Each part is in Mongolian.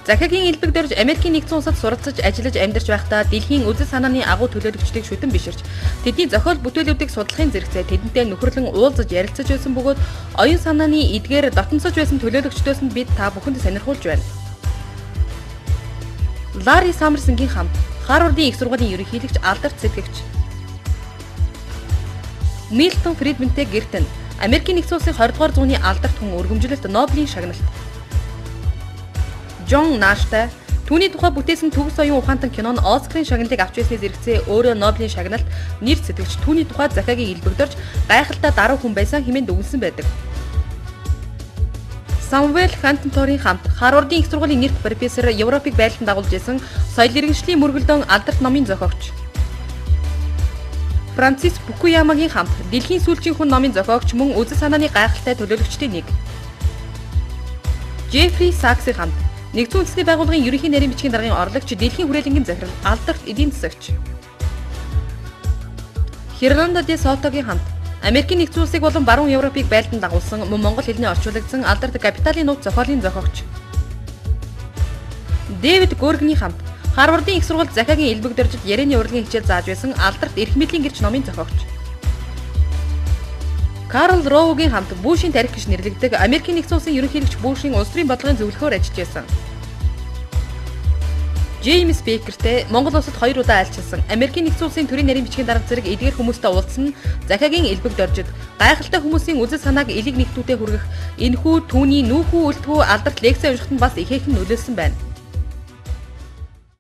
Захиагийн элбэг дөрж Америкийн нэгдсэн улсад суралцаж, ажиллаж, амьдарч байхдаа дэлхийн үзэл санааны агуу төлөөлөгчдийг шүтэн биширч, тэдний зохиол бүтээлүүдийг судлахын зэрэгцээ тэдэнтэй нөхөрлөн уулзаж ярилцаж байсан бөгөөд оюун санааны эдгээр дотносож байсан төлөөлөгчдөөс нь бид та бүхэнд сонирхуулж байна. Ларри Саммерсонгийн хамт Харвардын их сургуулийн ерөнхийлөгч, алдарт сэтгэгч Милтон Фридмантэй гэртэн Америкийн нэгдсэн улсын 20 дугаар зууны алдарт хүн, өргөмжлөлт Нобелийн шагналт. Джон Наштай түүний тухай бүтээсэн Төгс оюун ухаантан кино нь Оскарын шагналыг авч байсны зэрэгцээ өөрөө Нобелийн шагналт нэр сэтгэгч түүний тухай захиагийн элбэг дөрж гайхалтай даруй хүн байсан хэмээн дүгнэсэн байдаг. Самвел Хантинторын хамт Харвардын их сургуулийн нэрт профессор, Европыг байлдан дагуулж исэн соёл иргэншлийн мөргөлдөөн, алдарт номын зохиогч. Францис Фукуямагийн хамт Дэлхийн сүүлчийн хүн номын зохиогч, мөн үзэл санааны гайхалтай төлөөлөгчдийн нэг. Джеффри Саксын хамт Нэгдсэн Үндэсний Байгууллагын ерөнхий нарийн бичгийн даргын орлогч, дэлхийн хүрээлэнгийн захирал, алдарт эдийн засагч. Хернандо де Сотогийн хамт Америкийн нэгдсэн улсыг болон Баруун Европыг байлдан дагуулсан, мөн монгол хэлний орчуулагдсан алдарт Капиталын нууц зохиолын зохиогч. Дэвид Горгны хамт Харвардын их сургуульд захиагийн элбэг дөржид ярианы урлагийн хичээл зааж байсан алдарт Эрх мэдлийн гэрч номын зохиогч. Карл Роугийн хамт Бушийн тарих гэж нэрлэгддэг Америкийн нэгдсэн улсын ерөнхийлөгч Бушийн улс төрийн бодлогын зөвлөхөөр ажиллаж байсан. Джеймс Бейкертэй Монгол улсад 2 удаа айлчилсан, Америкийн нэгдсэн улсын төрийн нарийн бичгийн дарга зэрэг эдгээр хүмүүстэй уулзсан захиагийн элбэг дөржид гайхалтай хүмүүсийн үзэл санааг элэг нэгтүүдэд хүргэх энэхүү түүний нүүхүү үлдэхүү алдарт лекцээ уншихад нь бас ихээхэн нөлөөлсөн байна.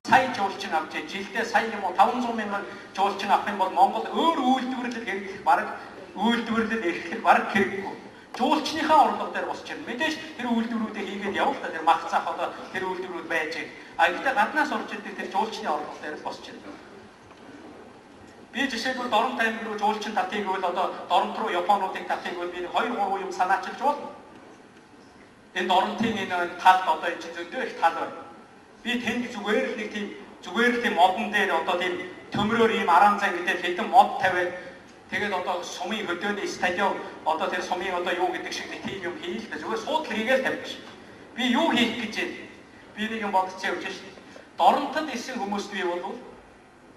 Сая жуулчин авч жилдээ сая юм уу 500 мянган жуулчин авах юм бол Монгол өөр үйлдвэрлэл хэрэглэх бараг үйлдвэрлэл эрхлэх бараг хэрэггүй. Жуулчныхаа орлого дээр босч ирнэ. Мэдээж тэр үйлдвэрүүдээ хийгээд явал та тэр мах цах одоо тэр үйлдвэрүүд байж. А гэхдээ гаднаас орж ирдэг тэр жуулчны орлого дээр босч ирнэ. Би жишээлбэл Доронт аймаг руу жуулчин татыг гэвэл, одоо Доронт руу Японуудыг татыг гэвэл би 2 3 юм санаачилж болно. Энэ Доронтын энэ талд одоо энэ чинь зөндөө их тал байна. Би тэнд зүгээр л нэг тийм зүгээр л тийм модон дээр одоо тийм төмрөөр ийм араан зан гэдэг хэдэн мод тавиад, тэгээд одоо сумын хөдөөний стадион, одоо тэр сумын одоо юу гэдэг шиг нэг тийм юм хийл дээ. Зүгээр суудлал хийгээл тавьчих. Би юу хийх гэж байна? Би нэг юм бодож явж шин. Доронтод исэн хүмүүст би бол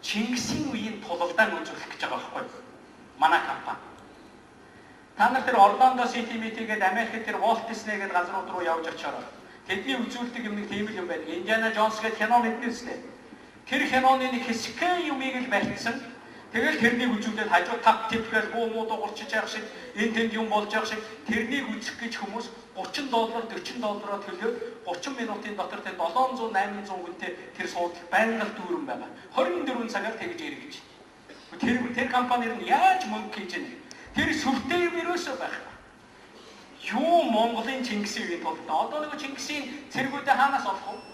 Чингисийн үеийн тулалдаан үзүүлэх гэж байгаа байхгүй юу? Манай компани. Та нар тэр Орландо Сити митигээд Америкт тэр Walt Disney гэдэг газрууд руу явж очиороо. Тэдний үзүүлдэг юм нэг тийм л юм байдаг. Индиана Джонс гэдэг кино мэднэ үстэй. Тэр киноны нэг хэсэгхэн юмыг л барьсан. Тэгэл тэрнийг үзүүлээд хажуу тап тип гэж буу муу дуурчиж явах шиг, энэ тэнд юм болж явах шиг тэрнийг үзэх гэж хүмүүс 30 доллар, 40 доллараар төлөөд 30 минутын дотор тэр 700 800 хүнтэй тэр суудал байнга л дүүрэн байгаа. 24 цагаар тэгж эргэж. Тэр компани нь яаж мөнгө хийж байна? Тэр сүртэй юм ерөөсөө байхгүй. Юу Монголын Чингисийн үеийн тулд одоо нэг Чингисийн цэргүүдээ хаанаас олох вэ?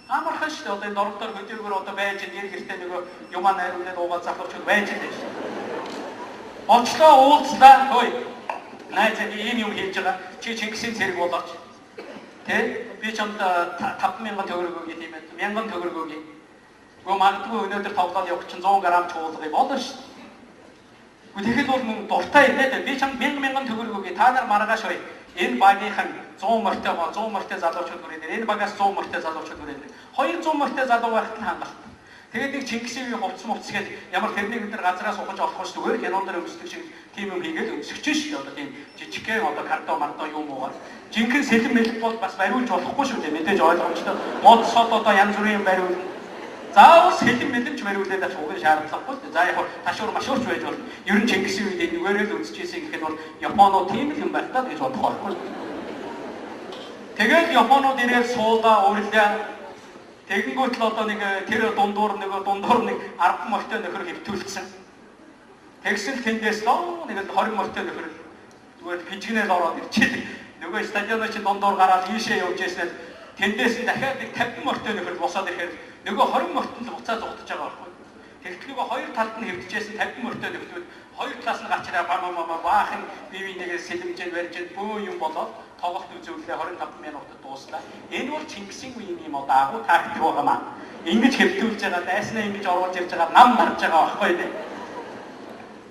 Амархан шүү дээ. Одоо энэ дордоор хөдөөгөр одоо байж гэр гэртээ нөгөө юмаа найруулаад уугаад залуучууд байж дээ шүү дээ. Очлоо, уулзлаа. Хөөе. Найз, би ийм юм хийж байгаа. Чи Чингисийн цэрэг болооч. Тэ? Би чамд 5000 төгрөг өгье, тийм ээ. 1000 төгрөг өгье. Гөө магадгүй өнөөдөр тоглоод явах чинь 100 г чуулгыг болно шүү дээ. Гэхдээ тэгэхэд бол мөн дуртай юм дээ. Би чамд 1000 1000 төгрөг өгье. Та нар маргааш бай. Энэ багийнхан 100 морьтой 100 морьтой залуучууд хүрээд, энэ багаас 100 морьтой залуучууд хүрээд, 200 морьтой залуу байхад нь хангалт. Тэгээд нэг Чингисийн үеийн хувцас мувцас гээд ямар тэрнийг бид нар газраас ухаж олохгүй ш, зүгээр кинон дээр өмсдөг шиг тийм юм хийгээл өмсөж ш. Одоо тийм жижигхэн одоо кардо мардо юм уугаад жинхэнэ сэлэн мэлэг бол бас бариулж болохгүй шүү дээ. Мэдээж ойлгомжтой. Мод сод одоо янз бүрийн юм бариулна. Заавал сэлэн мэлэмч бариулаад авах угийн шаардлагагүй л. За, яг ташуур машуурч байж болно. Ер нь Чингисийн үед энэгээр л үзчихсэн гэхэд бол Японууд тийм л юм байна та гэж бодох байхгүй. Тэгэл Японууд ирээд суулаа, урлаа. Тэгэнгүүт л одоо нэг тэр дундуур нэг дундуур нэг 10 морьтой нөхөр хэвтүүлсэн. Тэгсэн л тэндээс л нэг л 20 морьтой нөхөр зүгээр пижигнэл ороод ирчихээ. Нөгөө стадионы чинь дундуур гараад ийшээ явж байсан. Тэндээс нь дахиад нэг 50 морьтой нөхөр босоод ирэхээр нөгөө 20 морьтон л буцаа зугтаж байгаа байхгүй. Тэгтэл нөгөө хоёр талд нь хэвтжсэн 50 морьтой нөхдүүд хоёр талаас нь гачраа ба ба ба баахан бие бинийгээ сэлэмжээр барьж бөө юм болоод тоглолт үзүүллээ, 25 минутад дууслаа. Энэ бол Чингисийн үеийн юм одоо агуу тактик байгаа маа. Ингэж хэвтүүлж байгаа, дайснаа ингэж оруулж ирж байгаа, нам дарж байгаа байхгүй дээ.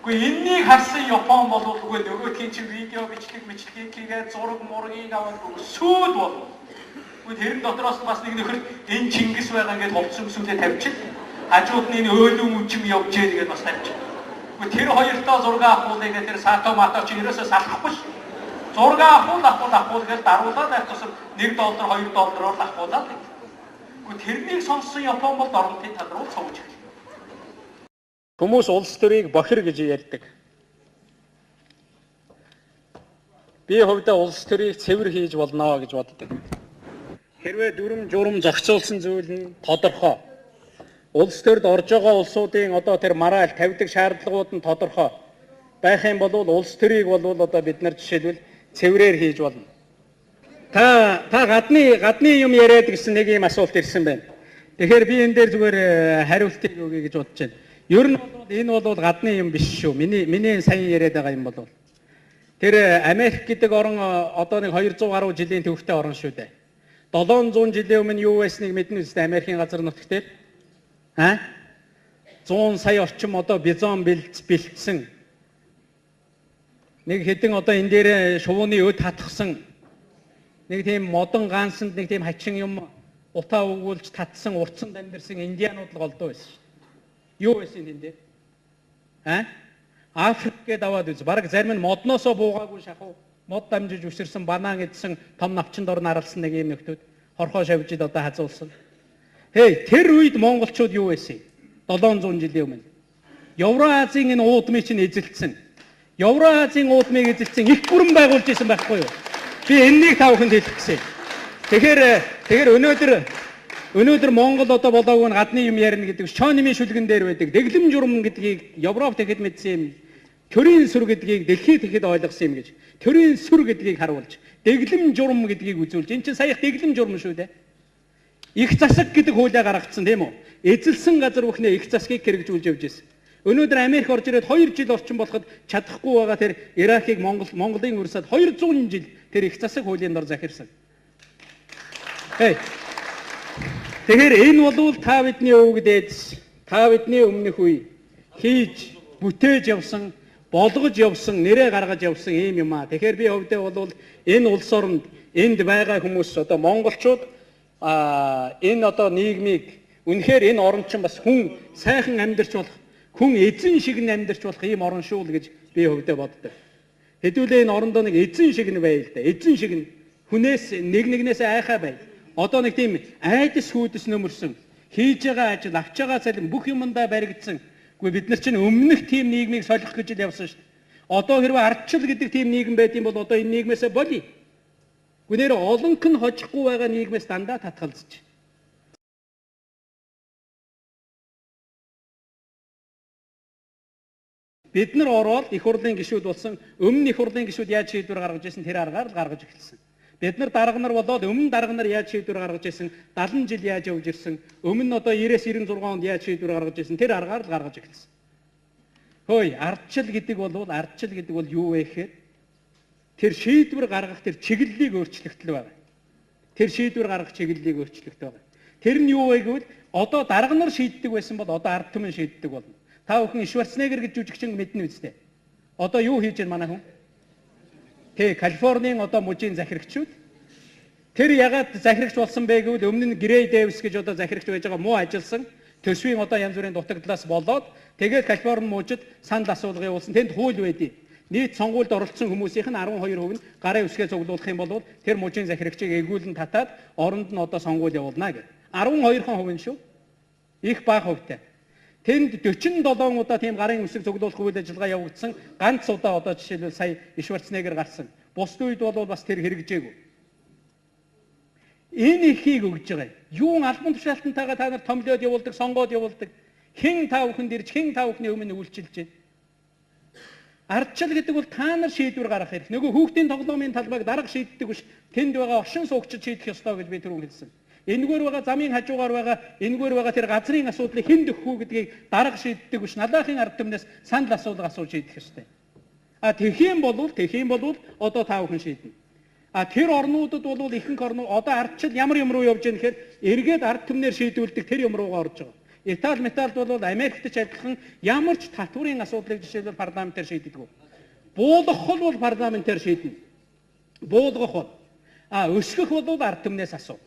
Гэхдээ энэнийг харсан Япон бол үгүй нөгөөдхийн чинь видео бичлэг бичлэгийг хийгээд зураг мургийг аваад сүйд болно. Тэгвэл тэрэн дотроос бас нэг нөхөр энэ Чингис байгаа ингээд хувцас өмсүүлээ тавьчих. Хажууд нь энэ өөлөн үжим явж гэн гэдээ бас тавьчих. Тэгвэл тэр хоёртоо зураг авахулъя гэх тэр Сато Мато чи ерөөсөө салахгүй ш. Зураг авахул авахул авахул гэж даруулаад байх тусам $1 $2 л авахулаад. Тэгвэл тэрнийг сонссон Япон бол дорнотын тал руу цовж эхэлв. Хүмүүс улс төрийг бохир гэж ярьдаг. Би хувьдаа улс төрийг цэвэр хийж болно гэж боддог. Хэрвээ дүрм журам зохицуулсан зүйл нь тодорхой. Улс төрд орж байгаа улсуудын одоо тэр мараал тавьдаг шаардлагууд нь тодорхой байх юм бол улс төрийг бол одоо бид нар жишээлбэл цэврээр хийж болно. Та гадны юм яриад гэсэн нэг юм асуулт ирсэн байна. Тэгэхээр би энэ дээр зүгээр хариултыг өгье гэж бодож байна. Ер нь бол энэ бол гадны юм биш шүү. Миний сайн яриад байгаа юм бол тэр Америк гэдэг орон одоо нэг 200 гаруй жилийн төвхтэй орон шүү дээ. 700 жилийн өмнө юу байсныг мэднэ үстэй Америкийн газар нутагт дээр. Аа? 100 сая орчим одоо бизон бэлдсэн. Нэг хэдэн одоо энэ дээр шувууны өд татгсан. Нэг тийм модон гаансанд нэг тийм хачин юм утаа өгүүлж татсан, урцсан амьдэрсэн индианууд л голдуу байсан шүү. Юу байсан энэ дээр? Аа? Африк гээд аваад үз. Бараг зарим нь модноосоо буугаагүй шахуу. Мод дамжиж үсэрсэн, банан идсэн, том навчанд ор наралсан нэг юм нөхдүүд хорхоо шавжид одоо хазуулсан. Хей, тэр үед монголчууд юу байсан? 700 жилийн өмнө. Евроазийн энэ уудмыг чинь эзэлсэн. Евроазийн уудмыг эзэлсэн их гүрэн байгуулж исэн байхгүй юу? Би энэнийг та бүхэнд хэлэх гэсэн. Тэгэхээр өнөөдөр Монгол одоо болоогүй нь гадны юм ярина гэдэг Шонимын шүлгэн дээр байдаг. Дэглэм журам гэдгийг Европ тэгэхэд мэдсэн юм. Төрийн сүр гэдгийг дэлхийд тэгэхэд ойлгосон юм гэж. Төрийн сүр гэдгийг харуулж, дэглэм журам гэдгийг үзүүлж. Энэ чинь саях дэглэм журам шүү дээ. Их засаг гэдэг хуулиа гаргацсан тийм үү? Эзэлсэн газар бүхнээ их засгийг хэрэгжүүлж явж ирсэн. Өнөөдөр Америк орж ирээд 2 жил орчим болоход чадахгүй байгаа тэр Иракийг Монголын урсаад 200 жил тэр их засаг хуулийн дор захирсан. Хей. Тэгэхээр энэ болвол та бидний өвөг дээдс, та бидний өмнөх үе хийж, бүтээж явсан, болгож явсан, нэрээ гаргаж явсан ийм юм аа. Тэгэхээр би хувьдаа бол энэ улс оронд энд байгаа хүмүүс одоо монголчууд энэ одоо нийгмийг үнэхээр энэ орон чинь бас хүн сайхан амьдарч болох, хүн эзэн шиг нь амьдарч болох ийм орон шүү л гэж би хувьдаа боддог. Хэдүүлээ энэ орондоо нэг эзэн шиг нь байл да. Эзэн шиг нь хүнээс нэг нэгнээс айхаа бай. Одоо нэг тийм айдас хүйдэс нөмөрсөн, хийж байгаа ажил, авч байгаа цалин бүх юмдаа баригдсан. Гэхдээ бид нар чинь өмнөх тийм нийгмийг солих гэж л явсан шүү дээ. Одоо хэрвээ ардчил гэдэг тийм нийгэм байд юм бол одоо энэ нийгмээсээ болъё. Гүнээр олонх нь хожихгүй байгаа нийгмээс дандаа татгалзаж. Бид нар ороод их хурлын гишүүд болсон, өмнө их хурлын гишүүд яаж шийдвэр гаргаж ирсэн тэр аргаар л гаргаж эхэлсэн. Бид нар дарга нар болоод өмнө дарга нар яаж шийдвэр гаргаж ирсэн, 70 жил яаж явж ирсэн, өмнө одоо 90-96 онд яаж шийдвэр гаргаж ирсэн, тэр аргаар л гаргаж эхэлсэн. Хөөе, ардчил гэдэг бол юу вэ гэхээр тэр шийдвэр гаргах тэр чиглэлийг өөрчлөхтөл байгаа. Тэр шийдвэр гаргах чиглэлийг өөрчлөхт байгаа. Тэр нь юу вэ гэвэл одоо дарга нар шийддэг байсан бол одоо ард түмэн шийддэг болно. Та бүхэн Шварценеггер гэж жүжигчин мэднэ үстэй. Одоо юу хийж байна манай хүн? Тэ, Калифорнийн одоо мужийн захирагчуд. Тэр ягаад захирагч болсон бэ гэвэл өмнө нь Грей Дэвис гэж одоо захирагч байж байгаа муу ажилласан. Төсвийн одоо янз бүрийн дутагдлаас болоод тэгээд Калифорни мужид санал асуулга явуулсан. Тэнд хууль байдیں۔ Нийт сонгуульд оролцсон хүмүүсийнх нь 12% нь гарын үсгээ цуглуулах юм бол тэр мужийн захирагчийг эргүүлэн татаад оронд нь одоо сонгуул явуулна гэх. 12% нь шүү. Их бага хувьтай. Тэнд 47 удаа тийм гарын үсэг цуглуулах үйл ажиллагаа явагдсан. Ганц удаа одоо жишээлбэл сая Шварценеггер гарсан. Бусд үед бол бас тэр хэрэгжээгүй. Энэ ихийг өгж байгаа. Юун албан тушаалтантайгаа та нар томлоод явуулдаг, сонгоод явуулдаг. Хэн та бүхэнд ирж, хэн та бүхний өмнө үйлчилж байна? Ардчил гэдэг бол та нар шийдвэр гаргах хэрэг. Нөгөө хүүхдийн тоглоомын талбайг дарга шийддэг биш. Тэнд байгаа оршин суугчид шийдэх ёстой гэж би түрүүн хэлсэн. Энэгээр байгаа замын хажуугаар байгаа, энэгээр байгаа тэр газрын асуудлыг хэн дөхөх үү гэдгийг дарга шийддэг биш. Налаахын ард түмнээс санал асуулга асууж шийдэх ёстой. А тэгэх юм бол одоо та бүхэн шийднэ. А тэр орнуудад бол ихэнх орнууд одоо ардчил ямар юм руу явж байгаа гэхээр эргээд ард түмнээр шийдвэрлэдэг тэр юм руугаа орж байгаа. Итали, Металд бол Америкт ч адилхан ямар ч татварын асуудлыг жишээлбэл парламентээр шийддэг. Буулгах бол парламентээр шийднэ. Буулгах бол. А өсгөх бол ард түмнээс асуу.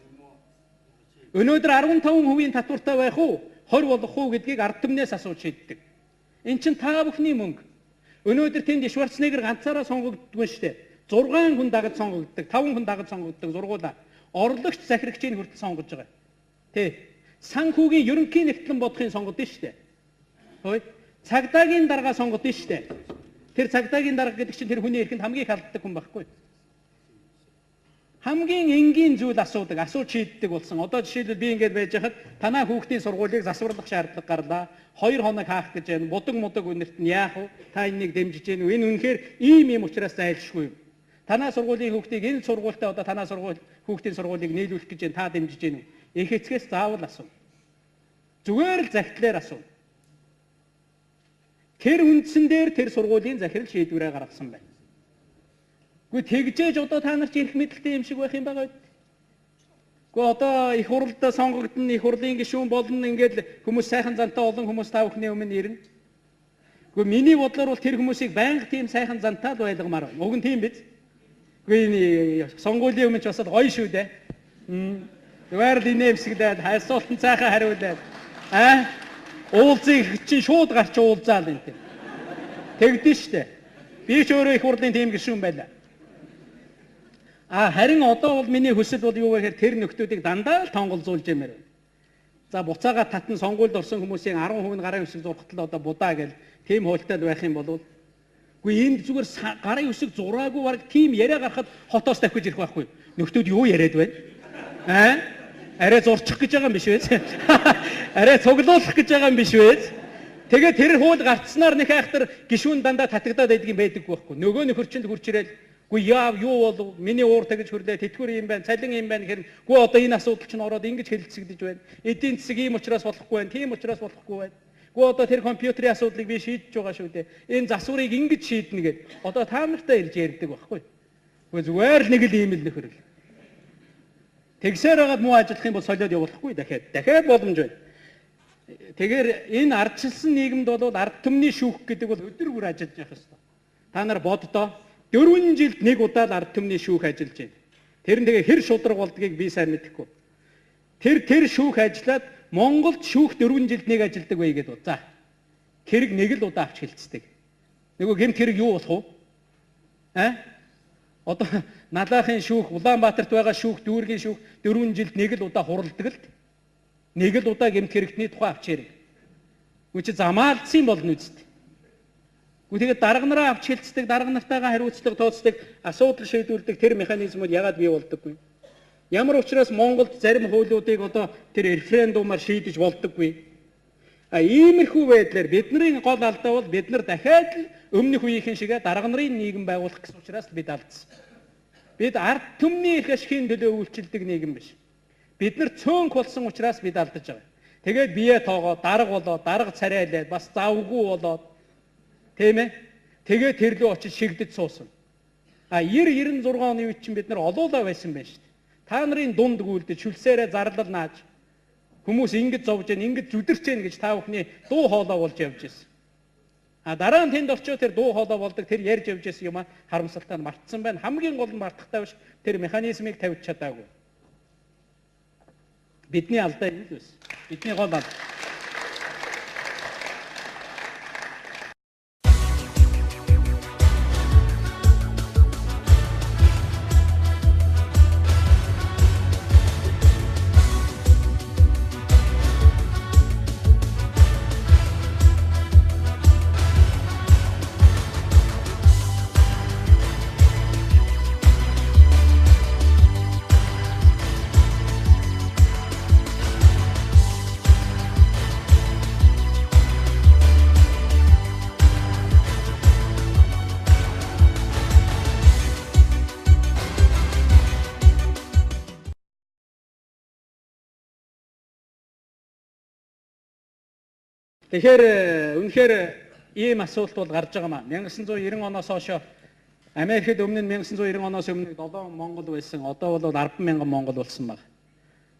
Өнөөдөр 15% татвартай байх уу, 20 болох уу гэдгийг ард түмнээс асууж шийддэг. Эн чинь та бүхний мөнгө. Өнөөдөр тэнд Шварценеггер ганцаараа сонгогддгүй шүү дээ. 6 хүн дагаж сонгогддог, 5 хүн дагаж сонгогддог зургуулаа. Орлогч захирагчийг хүртэл сонгож байгаа. Тэ. Санхүүгийн ерөнхий нэгтлэн бодохын сонгодсон шүү дээ. Хөөе. Цагдаагийн дарга сонгодсон шүү дээ. Тэр цагдаагийн дарга гэдэг чинь тэр хүний эрхэнд хамгийн их алддаг хүн байхгүй. Хамгийн энгийн зүйл асуудаг, асууж шийддэг болсон. Одоо жишээлбэл би ингээд байж хахад танаа хүүхдийн сургуулийг засварлах шаардлага гарлаа. 2 хоног хаах гэж байна. Будаг мудаг үнэрт нь яах вэ? Та энэнийг дэмжиж гэнэ үү? Энэ үнэхээр ийм юм учраас зайлшгүй юм. Танаа сургуулийн хүүхдийг энэ сургуультай одоо танаа сургууль хүүхдийн сургуулийг нийлүүлэх гэж байна. Та дэмжиж гэнэ үү? Их эцгээс заавал асуу. Зүгээр л захидлаар асуу. Тэр үндсэн дээр тэр сургуулийн захирал шийдвэрээ гаргасан байна. Гэхдээ тэгжээж одоо та нар чи эрх мэдэлтэй юм шиг байх юм байгаа үү? Гэхдээ одоо их хурлд сонгогдно, их хурлын гишүүн болно, ингээд хүмүүс сайхан зантай олон хүмүүс та бүхний өмнө ирнэ. Гэхдээ миний бодлоор бол тэр хүмүүсийг байнга тийм сайхан зантай л байлгамаар байна. Уг нь тийм биз? Гэхдээ энэ сонгуулийн өмнө ч бас гоё шүү дээ. Зүгээр л инээмсэглээд, асуултанд сайхан хариулаад, уулзыг чинь шууд гарч уулзаал энэ тийм. Тэгдэн штэ. Би ч өөрөө их хурлын тийм гишүүн байлаа. Харин одоо бол миний хүсэл бол юу вэ гэхээр тэр нөхдүүдийг дандаа л тонголзуулж ямаар байна. За буцаага татан сонгуульд орсон хүмүүсийн 10% нь гарын үсэг зурхтал одоо будаа гэл тийм хуультай л байх юм бол үгүй энд зүгээр гарын үсэг зураагүй бараг тийм яриа гарахад хотоос тавих гэж ирэх байхгүй. Нөхдүүд юу яриад байна? Арай зурчих гэж байгаа юм биш үү? Арай цуглуулах гэж байгаа юм биш үү? Тэгээд тэр хууль гарцснаар нэг айхтар гишүүн дандаа татагдаад байдаг юм байдаггүй байхгүй. Нөгөө нөхөр чинь хурч ирээл Гүй яав юу болов? Миний уур тэгж хөрлөө, тэтгэвэр юм байна, цалин юм байна гэхээр гүй одоо энэ асуудал чинь ороод ингэж хэлэлцэгдэж байна. Эдийн засаг ийм учраас болохгүй байна, тийм учраас болохгүй байна. Гүй одоо тэр компьютерийн асуудлыг би шийдэж байгаа шүү дээ. Энэ засварыг ингэж шийднэ гэд одоо та нартай ирж ярьдаг байхгүй. Гүй зүгээр л нэг л ийм л нөхөр л. Тэгсээр хагаад муу ажиллах юм бол солиод явуулахгүй дахиад. Дахиад боломж байна. Тэгэхээр энэ ардчилсан нийгэмд бол ард түмний шүүх гэдэг бол өдөр бүр ажиллаж явах ёстой. Та нар боддоо 4 жилд нэг удаа л ард түмний шүүх ажиллаж байна. Тэр нь тэгээ хэр шударга болдгийг би сайн мэдэхгүй. Тэр шүүх ажиллаад Монголд шүүх 4 жилд нэг ажилладаг бай гэдээ бод. За. Хэрэг нэг л удаа авч хэлцдэг. Нөгөө гэмт хэрэг юу болох вэ? Одоо Налаахын шүүх, Улаанбаатарт байгаа шүүх, дүүргийн шүүх 4 жилд нэг л удаа хуралдаг л. Нэг л удаа гэмт хэрэгтний тухай авч хэрэг. Үгүй чи замаалдсан болно үст. Тэгээд дарга нараа авч хэлцдэг, дарга нартайгаа хариуцлага тооцдог, асуудал шийдвэрлэдэг тэр механизмууд ягаад бий болдоггүй? Ямар учраас Монголд зарим хуулиудыг одоо тэр референдумаар шийдэж болдоггүй? Иймэрхүү байдлаар бидний гол алдаа бол бид нар дахиад л өмнөх үеийнхэн шигээ дарга нарын нийгэм байгуулах гэсэн учраас бид алдсан. Бид ард түмний эрх ашигын төлөө үйлчилдэг нийгэм биш. Бид нар цөөнх болсон учраас бид алдаж байгаа. Тэгээд бие тоогоо дарга болоо, дарга царайлаад бас завгүй болоод тийм ээ. Тэгээд тэр лүү очиж шигдэж суусан. 90 96 оны үед чинь бид нар олоолаа байсан байх шүү дээ. Та нарын дунд гүйлдэж шүлсээрээ зарлал нааж хүмүүс ингэж зовж гэн, ингэж зүдэрч гэн гэж та бүхний дуу хоолой болж явж байсан. Дараа нь тэнд очиод тэр дуу хоолой болдог тэр ярьж явж байсан юм а харамсалтай нь мартсан байна. Хамгийн гол нь мартахтай биш тэр механизмыг тавьж чадаагүй. Бидний алдаа энэ л байсан. Бидний гол алдаа. Тэгэхээр үнэхээр ийм асуулт бол гарч байгаа маа. 1990 оноос хойш Америкт өмнө нь 1990 оноос өмнө 7 Монгол байсан. Одоо бол 10,000 Монгол болсон баг.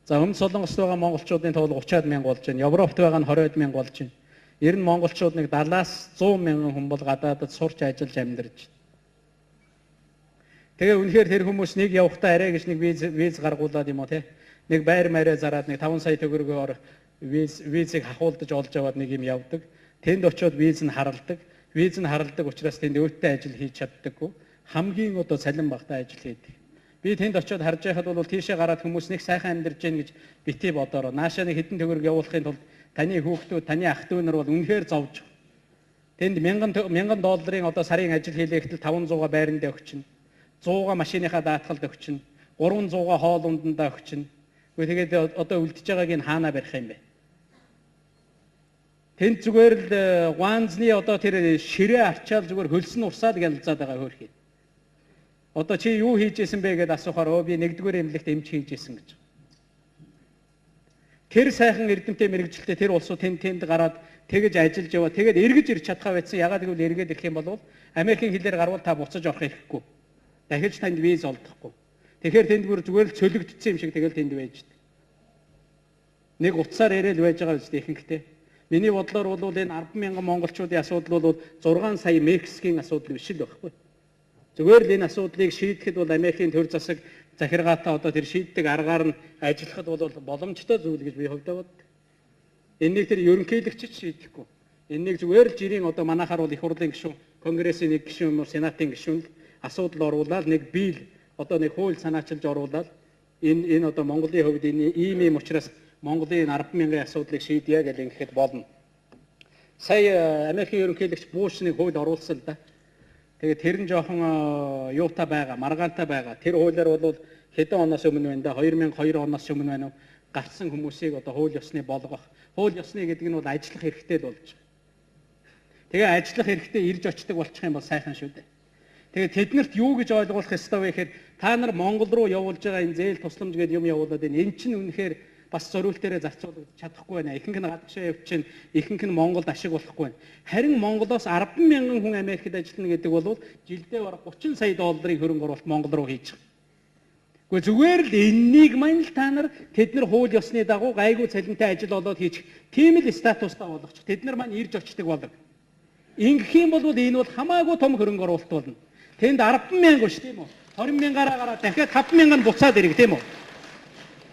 За өмнө Солонгост байгаа монголчуудын тоо 30 мянга болж байна. Европт байгаа нь 20 мянга болж байна. Ер нь монголчууд нэг 70-аас 100 мянган хүн бол гадаадад сурч ажиллаж амьдарч байна. Тэгээ үнэхээр тэр хүмүүс нэг явахдаа арай гэж нэг виз гаргуулад юм уу те. Нэг байр мараа зараад нэг 5 сая төгрөгөөр визийг хахуулдаж олж аваад нэг юм явдаг. Тэнд очиод виз нь харалдаг. Виз нь харалдаг учраас тэнд өөттэй ажил хийж чаддаггүй. Хамгийн одоо цалин багтаа ажил хийдэг. Би тэнд очиод харж байхад бол тийшээ гараад хүмүүс нэг сайхан амьдарч гин гэж бити бодороо. Наашаа нэг хэдэн төгрөг явуулахын тулд таны хүүхдүүд, таны ах дүү нар бол үнэхээр зовж. Тэнд 1000 долларын одоо сарын ажил хийлээхтэл 500-а байрандаа өгчнө. 100-а машиныхаа даатгалд өгчнө. 300-а хоол ундандаа өгчнө. Үгүй тэгээд одоо үлдэж байгааг нь хаанаа барих юм бэ? Тэнд зүгээр л гуанзны одоо тэр ширээ арчаал зүгээр хөлсөн урсаад гялзаад байгаа хөөрхий. Одоо чи юу хийж исэн бэ гэдээ асуухаар өө би нэгдүгээр эмнэлэгт эмч хийж исэн гэж. Тэр сайхан эрдэмтэй мэрэгжилтэй тэр улсууд тэнд гараад тэгэж ажиллаж яваа. Тэгээд эргэж ирж чадхаа байсан. Ягаад гэвэл эргээд ирэх юм бол Америкийн хилээр гарвал та буцаж орох эрхгүй. Дахиж танд виз олдохгүй. Тэгэхээр тэнд бүр зүгээр л цөлөгдсөн юм шиг тэгэл тэнд байж. Нэг утсаар яриад байж байгаа үстэй ихэнхдээ. Миний бодлоор бол энэ 10,000 монголчуудын асуудал бол 6 сая Мексикийн асуудал биш л байхгүй. Зүгээр л энэ асуудлыг шийдэхэд бол Америкийн төр засаг захиргаатай одоо тэр шийддэг аргаар нь ажиллахад бол боломжтой зүйл гэж би хувьдаа боддог. Эннийг тэр ерөнхийлөгч ч шийдэхгүй. Эннийг зүгээр л жирийн одоо манайхаар бол их хурлын гишүүн, конгрессийн нэг гишүүн юм уу, сенатын гишүүн л асуудал оруулаад нэг бийл одоо нэг хууль санаачилж оруулаад энэ одоо Монголын хувьд энэ ийм учраас Монголын 10,000-ын асуудлыг шийдье гэж ингэхэд болно. Сая Америкийн ерөнхийлөгч Буш нэг хууль оруулсан л да. Тэгээд тэр нь жоохон юутай байгаа, маргаантай байгаа. Тэр хуулиар бол хэдэн оноос өмнө байна да, 2002 оноос өмнө байна уу? Гарсан хүмүүсийг одоо хууль ёсны болгох. Хууль ёсны гэдэг нь бол ажиллах хэрэгтэй л болж байгаа. Тэгээ ажиллах хэрэгтэй ирж очдөг болчих юм бол сайхан шүү дээ. Тэгээ тэднэрт юу гэж ойлгуулах ёстой вэ гэхээр та нар Монгол руу явуулж байгаа энэ зээл тусламж гэдэг юм явуулаад байна. Эн чинь үнэхээр бас зориултаараа зарцуулагдаж чадахгүй байна. Ихэнх нь гадагшаа явчихна, ихэнх нь Монголд ашиг болохгүй байна. Харин Монголоос 10,000 хүн Америкт ажиллана гэдэг бол жилдээ бараг 30 сая долларын хөрөнгө оруулалт Монгол руу хийж байгаа. Гэхдээ зүгээр л эннийг маань л та нар тэд нар хууль ёсны дагуу гайгүй цалинтай ажил олоод хийчих тийм л статустай болгочих. Тэд нар маань ирж очдөг болог. Ингэх юм бол энэ бол хамаагүй том хөрөнгө оруулалт болно. Тэнд 10,000 шүү тийм үү? 20,000-аараа гараад дахиад 5,000 нь буцаад ирэх тийм үү?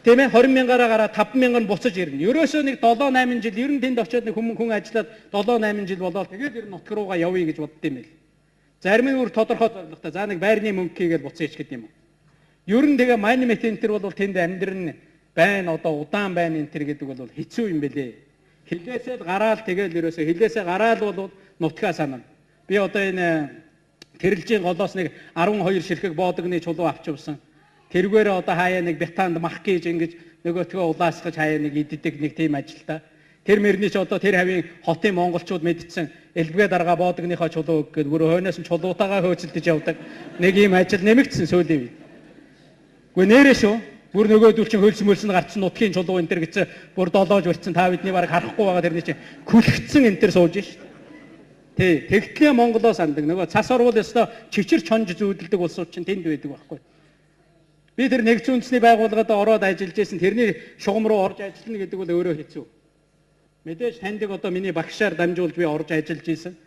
Тийм ээ 20,000-аараа гараад 5,000 нь буцаж ирнэ. Ерөөсөө нэг 7 8 жил ер нь тэнд очиод нэг хүн ажиллаад 7 8 жил болоод тэгээд ер нь нутг руугаа явъя гэж бодд юм байл. Зарим нь өөр тодорхой зорилготой. За нэг байрны мөнгө хийгээд буцъя ч гэдэг юм уу. Ер нь тэгээ майнмет энэ төр бол тэнд амьдрын байна одоо удаан байна энэ төр гэдэг бол хэцүү юм бэлээ. Хилээсээ л гараал тэгэл ерөөсөө хилээсээ гараал бол нутгаа санана. Би одоо энэ Тэрэлжийн голоос нэг 12 ширхэг боодогны чулуу авч явсан. Тэргээр одоо хаяа нэг Британд мах гэж ингэж нөгөөтгөө улаасгаж хаяа нэг иддэг нэг тийм ажилтаа. Тэр мөрний ч одоо тэр хавийн хотын монголчууд мэдсэн элбгээ даргаа боодогныхоо чулуу гээд бүр хойноос нь чулуутаагаа хөөцөлдөж явдаг. Нэг ийм ажил нэмэгдсэн сүүлийн үед. Гэхдээ нэрээ шүү. Бүр нөгөөдөл чинь хөлс мөлс нь гарцсан нутгийн чулуу энэ төр гэсэн бүр долоож барьсан та бидний бараг харахгүй байгаа тэрний чинь күлхцэн энэ төр сууж шít. Тий, тэгтлээ Монголоо сандаг. Нөгөө цас орвол ёстой чичир чонж зүүдэлдэг улсууд чинь тэнд байдаг байхгүй. Би тэр нэгдсэн үндэсний байгууллагад ороод ажиллаж байсан. Тэрний шугам руу орж ажиллана гэдэг бол өөрөө хэцүү. Мэдээж таньдаг одоо миний багшаар дамжуулж би орж ажиллаж исэн.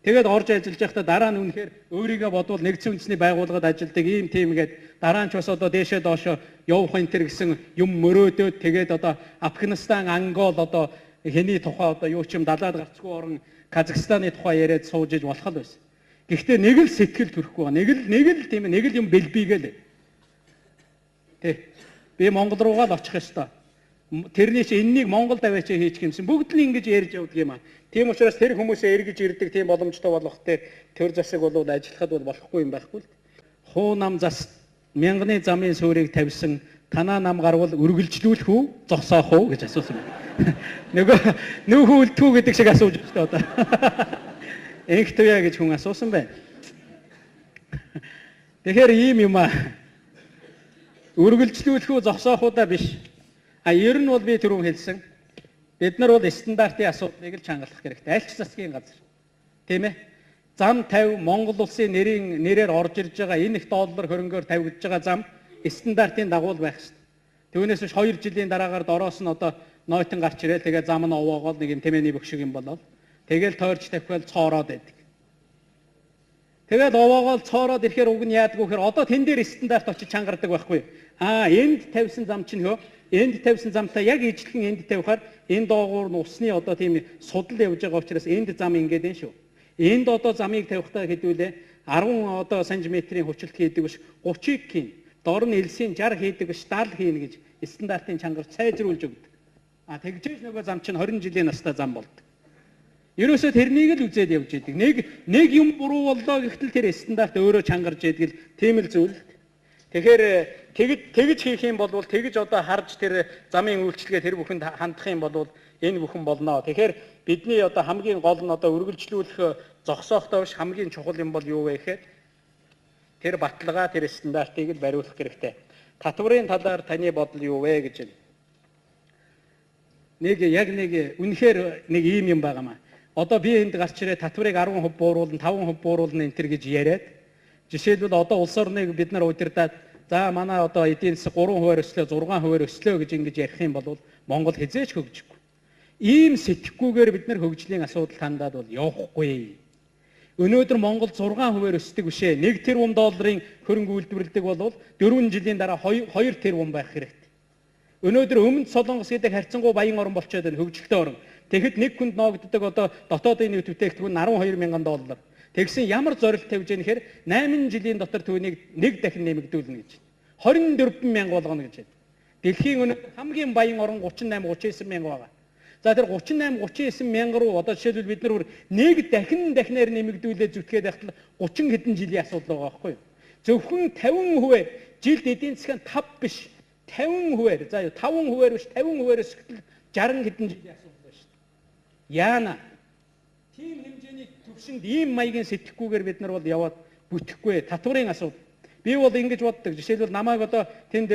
Тэгээд орж ажиллаж байхдаа дараа нь үнэхээр өөрийгөө бодвол нэгдсэн үндэсний байгууллагад ажилладаг ийм тийм гээд дараа нь ч бас одоо дээшээ доошоо явах энэ төр гэсэн юм мөрөөдөөд тэгээд одоо Афганистан, Ангол одоо хэний тухай одоо юу ч юм далаад гарцгүй орон Казахстаны тухай яриад сууж иж болох л байсан. Гэхдээ нэг л сэтгэл төрөхгүй байгаа. Нэг л тийм нэг л юм бэлбийгээл. Тэ. Би Монгол руугаа л очих ёстой. Тэрний чи энэнийг Монгол даваач хийчих юмсан. Бүгд л ингэж ярьж явдаг юм аа. Тийм учраас тэр хүмүүсээ эргэж ирдэг тийм боломжтой болох те төр засаг бол ажиллахад бол болохгүй юм байхгүй л. Хуу нам зас мянганы замын суурийг тавьсан танаа нам гарвал үргэлжлүүлэх үү зогсоох уу гэж асуусан юм. Нөгөө нүүхүү үлдэх үү гэдэг шиг асууж байна одоо. Энх туяа гэж хүн асуусан байна. Тэгэхээр ийм юм аа. Үргэлжлүүлэх үү зогсоох уу да биш. А ер нь бол би түрүүн хэлсэн. Бид нар бол стандартын асуудлыг л чангалах хэрэгтэй. Аль ч засгийн газар. Тийм ээ. Зам 50 Монгол улсын нэрээр орж ирж байгаа энэ их доллар хөрөнгөөр тавигдж байгаа зам стандартын дагуу байх хэрэгтэй. Түүнээс биш 2 жилийн дараагаар дороос нь одоо нойтон гарч ирээл тэгээ зам нь овоогоол нэг юм тэмээний бөх шиг юм болол. Тэгэл тойрч тавхиал цоороод байдаг. Тэгэл овоогоол цоороод ирэхээр уг нь яадаг вэ гэхээр одоо тэн дээр стандарт очиж чангардаг байхгүй. Аа, энд тавьсан зам чинь хөө энд тавьсан замтай яг ижилхэн энд тавихаар энэ доогуур нь усны одоо тийм судал явж байгаа учраас энд зам ингээд байна шүү. Энд одоо замыг тавихтаа хэдүүлээ 10 одоо сантиметрийн хүчлэлт хийдэг биш 30-ыг хийн. Дор нь элсийн 60 хийдэг биш 70 хийнэ гэж стандартын чангаар сайжруулж өгдөг. А тэгжээж нөгөө зам чинь 20 жилийн настай зам болдог. Ерөөсөө тэрнийг л үзээд явж идэг. Нэг юм буруу боллоо гэхтэл тэр стандарт өөрөө чангарж идэг л тийм л зүйл. Тэгэхээр тэгж хийх юм бол тэгж одоо харж тэр замын үйлчилгээ тэр бүхэнд хандах юм бол энэ бүхэн болно. Тэгэхээр бидний одоо хамгийн гол нь одоо үргэлжлүүлэх зогсоохтой биш хамгийн чухал юм бол юу вэ гэхээр тэр баталгаа, тэр стандартыг л бариулах хэрэгтэй. Татварын талаар таны бодол юу вэ гэж байна. Нэг яг нэг үнэхээр нэг ийм юм байгаа маа. Одоо би энд гарч ирээ татварыг 10% бууруулна, 5% бууруулна энэ төр гэж яриад жишээлбэл одоо улс орныг бид нар удирдаад за манай одоо эдийн засаг 3% өслөө, 6% өслөө гэж ингэж ярих юм бол Монгол хэзээ ч хөгжихгүй. Ийм сэтгэхгүйгээр бид нар хөгжлийн асуудал хандаад бол явахгүй. Өнөөдөр Монгол 6% өсдөг биш ээ. 1 тэрбум долларын хөрөнгө үйлдвэрлэдэг бол 4 жилийн дараа 2 тэрбум байх хэрэгтэй. Өнөөдөр Өмнөд Солонгос гэдэг харьцангуй баян орн болчиход байна, хөгжилтэй орн. Тэгэхэд нэг хүнд ноогддог одоо дотоодын нийт бүтээгдэхүүн 12 мянган доллар. Тэгсэн ямар зорилт тавьж яах гэхээр 8 жилийн дотор түүнийг нэг дахин нэмэгдүүлнэ гэж. 24 мянга болгоно гэж байна. Дэлхийн өнөөдөр хамгийн баян орн 38 39 мянга байгаа. За тэр 38 39 мянга руу одоо жишээлбэл бид нар нэг дахин дахинаар нэмэгдүүлээ зүтгээд байхад 30 хэдэн жилийн асуудал байгаа байхгүй юу? Зөвхөн 50% жилд эдийн засгийн 5 биш 50%, за юу 5% биш 50% өсгөл 60 хэдэн жилийн асуудал байна шүү дээ. Яана. Тийм хэмжээний төвшөнд ийм маягийн сэтгэхгүйгээр бид нар бол яваад бүтэхгүй. Татварын асуудал. Би бол ингэж боддог. Жишээлбэл намайг одоо тэнд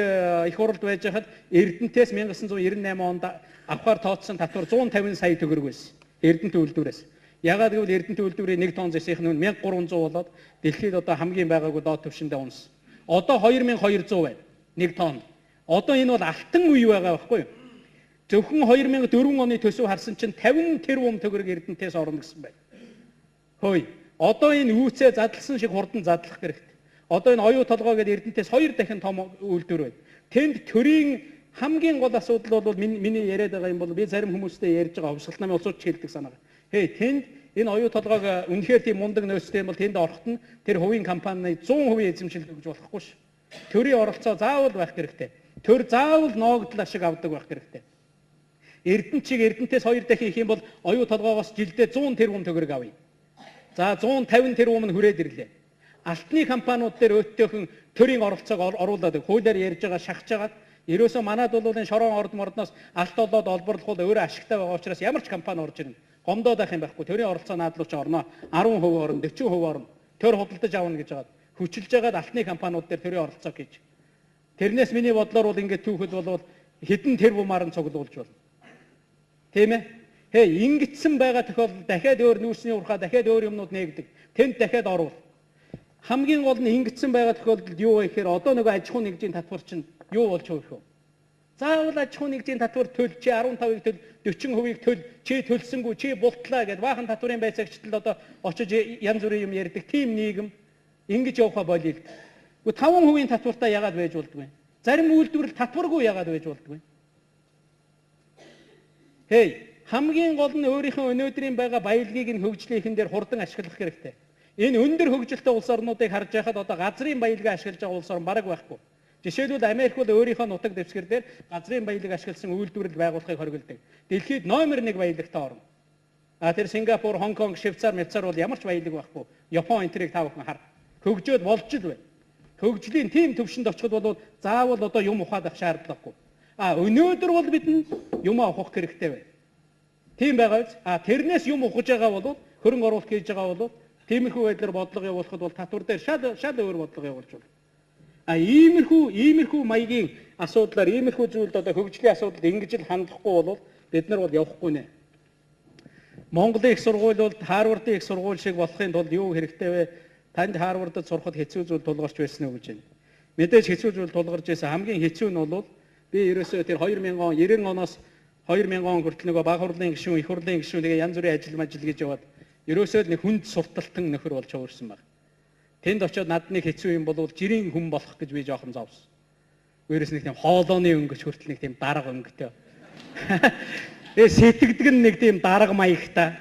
их хуралд байж хахад Эрдэнтээс 1998 онд авахар тооцсон татвар 150 сая төгрөг байсан. Эрдэнэт үйлдвэрээс. Ягаад гэвэл Эрдэнэт үйлдвэрийн 1 тонн зэсийнх нь 1300 болоод дэлхийд одоо хамгийн байгаагүй доод түвшиндээ унсан. Одоо 2200 байна. 1 тонн. Одоо энэ бол алтан үе байгаа байхгүй юу? Зөвхөн 2004 оны төсөв харсан чинь 50 тэрбум төгрөг Эрдэнэтээс орно гэсэн байна. Хөөе. Одоо энэ үүцээ задлсан шиг хурдан задлах хэрэгтэй. Одоо энэ оюу толгой гэдэг Эрдэнэтээс 2 дахин том үйлдвэр байна. Тэнд төрийн хамгийн гол асуудал бол миний яриад байгаа юм бол би зарим хүмүүстэй ярьж байгаа хувьсгалт намын улсууд хэлдэг санаа. Хей, тэнд энэ оюу толгойг үнэхээр тийм мундаг нөөцтэй юм бол тэнд ороход нь тэр хувийн компанины 100% эзэмшил өгж болохгүй ш. Төрийн оролцоо заавал байх хэрэгтэй. Төр заавал ноогдол ашиг авдаг байх хэрэгтэй. Эрдэнэт чиг Эрдэнэтээс 2 дахин хийх юм бол оюу толгоогоос жилдээ 100 тэрбум төгрөг авъя. За 150 тэрбум нь хүрээд ирлээ. Алтны компаниуд дээр өөтөөхөн төрийн оролцоог оруулаад хуулиар ярьж байгаа шахаж байгаа. Ерөөсөө манад бол энэ шорон орд мордноос алт олоод олборлох бол өөрөө ашигтай байгаа учраас ямар ч компани орж ирнэ. Гомдоод байх юм байхгүй. Төрийн оролцоо наадлуу ч орно. 10% орно, 40% орно. Төр худалдаж авна гэж байгаа. Хүчилж байгаад алтны компаниуд дээр төрийн оролцоог хийж. Тэрнээс миний бодлоор бол ингээд түүхэд бол хэдэн тэрбумаар нь цуглуулж болно. Тийм ээ? Хей, ингэсэн байгаа тохиолдолд дахиад өөр нүүрсний урхаа, дахиад өөр юмнууд нээгдэг. Тэнд дахиад орвол. Хамгийн гол нь ингэсэн байгаа тохиолдолд юу вэ гэхээр одоо нөгөө аж ахуйн нэгжийн татвар чинь юу болж хөөх вэ? Заавал аж ахуйн нэгжийн татвар төл, чи 15-ыг төл, 40%-ийг төл, чи төлсөнгүү, чи бултлаа гэд баахан татварын байцаагчдад одоо очиж янз бүрийн юм ярьдаг тийм нийгэм ингэж явахаа болийл. Гэхдээ 5%-ийн татвартаа яагаад байж болдгүй? Зарим үйлдвэрлэл татваргүй яагаад байж болдгүй? Хей, хамгийн гол нь өөрийнхөө өнөөдрийн байгаа баялагийг нь хөгжлийнхэн дээр хурдан ашиглах хэрэгтэй. Энэ өндөр хөгжилтэй улс орнуудыг харж байхад одоо газрын баялгаа ашиглаж байгаа улс орн бараг байхгүй. Жишээлбэл Америк бол өөрийнхөө нутаг дэвсгэр дээр газрын баялаг ашигласан үйлдвэрлэл байгуулахыг хориглодог. Дэлхийд номер 1 баялагтай орн. А тэр Сингапур, Хонконг, Швейцар, Мевцар бол ямар ч баялаг байхгүй. Япон энтрийг та бүхэн хар. Хөгжөөд болж л байна. Хөгжлийн тийм төвшөнд очиход бол заавал одоо юм ухаад авах шаардлагагүй. А өнөөдөр бол бидэнд юм авах хэрэгтэй байна. Тийм байгаа биз? А тэрнээс юм ухаж байгаа бол хөрөнгө оруулалт хийж байгаа бол тиймэрхүү байдлаар бодлого явуулахад бол татвар дээр шал өөр бодлого явуулж байна. А иймэрхүү маягийн асуудлаар иймэрхүү зүйлд одоо хөгжлийн асуудалд ингэж л хандахгүй бол бид нар бол явахгүй нэ. Монголын их сургууль бол Харвардын их сургууль шиг болохын тулд юу хэрэгтэй вэ? Танд Харвардад сурахад хэцүү зүйл тулгарч байсан уу гэж байна. Мэдээж хэцүү зүйл тулгарч байсан. Хамгийн хэцүү нь бол би ерөөсөө тэр 2090 оноос 2000 он хүртэл нөгөө баг хурлын гишүүн, их хурлын гишүүн тэгээ янз бүрийн ажил мажил гэж яваад ерөөсөө л нэг хүнд сурталтан нөхөр болж хувирсан баг. Тэнд очиод над нэг хэцүү юм бол жирийн хүн болох гэж би жоохон зовсон. Өөрөөс нэг тийм хоолооны өнгөч хүртэл нэг тийм дарга өнгөтэй. Тэгээ сэтгэдэг нь нэг тийм дарга маягтай.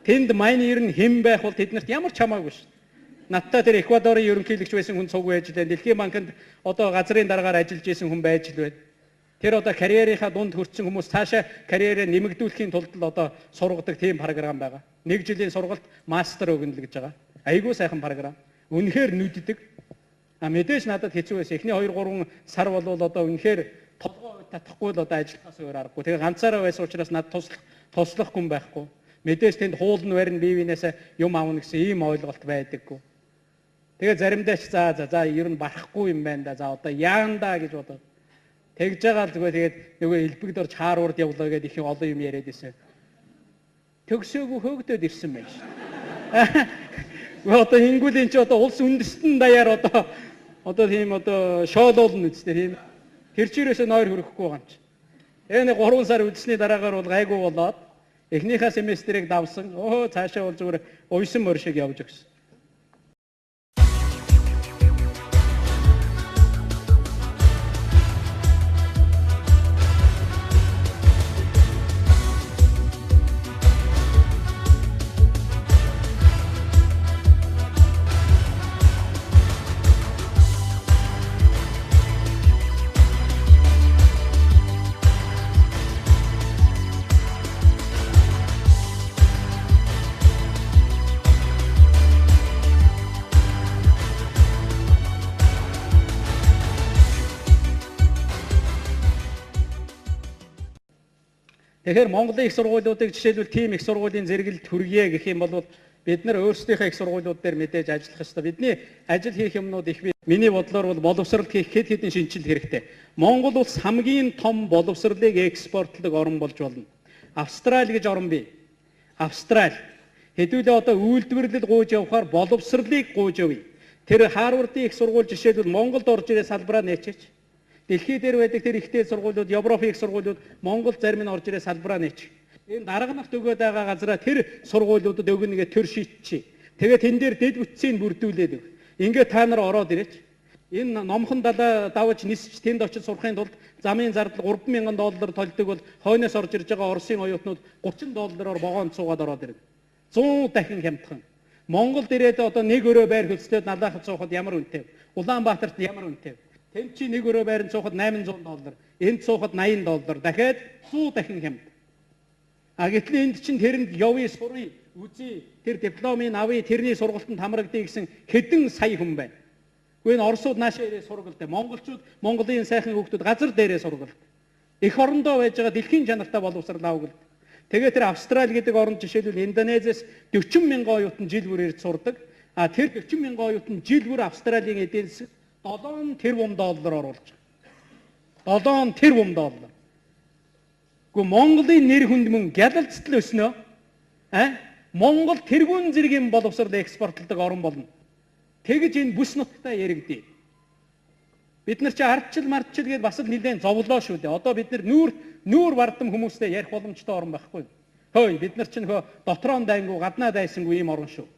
Тэнд майн ер нь хэн байх бол тэднэрт ямар ч хамаагүй шүү. Надтай тэр Эквадорын ерөнхийлөгч байсан хүн цуг байж лээ. Дэлхийн банкнд одоо газрын даргаар ажиллаж исэн хүн байж л байна. Тэр одоо карьерийнхаа дунд хүртсэн хүмүүс цаашаа карьерээ нэмэгдүүлэхийн тулд л одоо сургадаг тийм програм байгаа. Нэг жилийн сургалт мастер өгнө л гэж байгаа. Айгүй сайхан програм. Үнэхээр нүддэг. А мэдээж надад хэцүү байсан. Эхний 2 3 сар болвол одоо үнэхээр толгой татахгүй л одоо ажиллахаас өөр аргагүй. Тэгээ ганцаараа байсан учраас надад туслах хүн байхгүй. Мэдээж тэнд хуулн барина бие биенээсээ юм авна гэсэн ийм ойлголт байдаггүй. Тэгээ заримдаа ч за за за ер нь барахгүй юм байна да. За одоо яанда гэж бодоод тэгж байгаа л зүгээр тэгээд нөгөө элбэгд орж Харвард явлаа гэдээ их олон юм яриад байсан. Төгсөөгүй хөөгдөд ирсэн байж. Гэхдээ одоо ингүүл эн чи одоо улс үндэстэн даяар одоо тийм одоо шоолуулна үстэй тийм. Тэр чирээсээ нойр хөрөхгүй байгаа юм чи. Тэгээ нэг 3 сар үдсэний дараагаар бол гайгүй болоод эхнийхээ семестрийг давсан. Өө цаашаа бол зүгээр уйсан морь шиг явж өгсөн. Тэгэхээр Монголын их сургуулиудыг жишээлбэл тийм их сургуулийн зэрэгэлд хүргье гэх юм бол бид нар өөрсдийнхээ их сургуулиуд дээр мэдээж ажиллах ёстой. Бидний ажил хийх юмнууд их бий. Миний бодлоор бол боловсрол хийх хэд хэдэн шинжилэл хэрэгтэй. Монгол улс хамгийн том боловсролыг экспортлдог орн болж болно. Австрали гэж орн бий. Австрали. Хэдүүлээ одоо үйлдвэрлэл гуйж явахаар боловсролыг гуйж явъя. Тэр Харвардын их сургууль жишээлбэл Монголд орж ирээ салбараа нээчээч. Дэлхий дээр байдаг тэр ихтэй сургуулиуд, Европын их сургуулиуд Монгол зарим нь орж ирээ салбараа нээчих. Энэ дарганахт өгөөд байгаа газараа тэр сургуулиудад өгнө гэ төр шийдчихье. Тэгээ тэн дээр дэд бүтцийг бүрдүүлээд өг. Ингээд та нар ороод ирээч. Энэ номхон далаа давж нисч тэнд очиж сурахын тулд замын зардал $3000 толдог бол хойноос орж ирж байгаа Оросын оюутнууд $30 вогоонд суугаад ороод ирнэ. 100 дахин хямдхан. Монголд ирээд одоо нэг өрөө байр хөлслөөд налаахад суухад ямар үнэтэй вэ? Улаанбаатарт ямар үнэтэй вэ? Тэнд чи нэг өрөө байранд суухад $800, энд суухад $80, дахиад 100 дахин хямд. А гэтэл энд чинь тэрэнд явъя, суръя, үзье, тэр дипломыг авъя, тэрний сургалтанд хамрагдъя гэсэн хэдэн сая хүн байна. Гэхдээ энэ Оросууд наашаа ирээ сургалт. Монголчууд, Монголын сайхан хүүхдүүд газар дээрээ сургалт. Эх орондоо байж байгаа дэлхийн чанартай боловсрал авгалт. Тэгээ тэр Австрали гэдэг оронд жишээлбэл Индонезиэс 40,000 оюутан жил бүр ирж сурдаг. А тэр 40,000 оюутан жил бүр Австралийн эдийн засаг $7 тэрбум оруулж байгаа. $7 тэрбум. Гэхдээ Монголын нэр хүнд мөн гялалцтал өснө. А? Монгол тэргүүн зэргийн боловсрол экспортлдог орн болно. Тэгж энэ бүс нутгтаа яригдъя. Бид нар чи ардчил мардчил гэдээ бас л нэлээд зовлоо шүү дээ. Одоо бид нар нүүр бардам хүмүүстэй ярих боломжтой орн байхгүй. Хөөе бид нар чинь хөө дотроо дайнгүй гаднаа дайсангүй ийм орн шүү.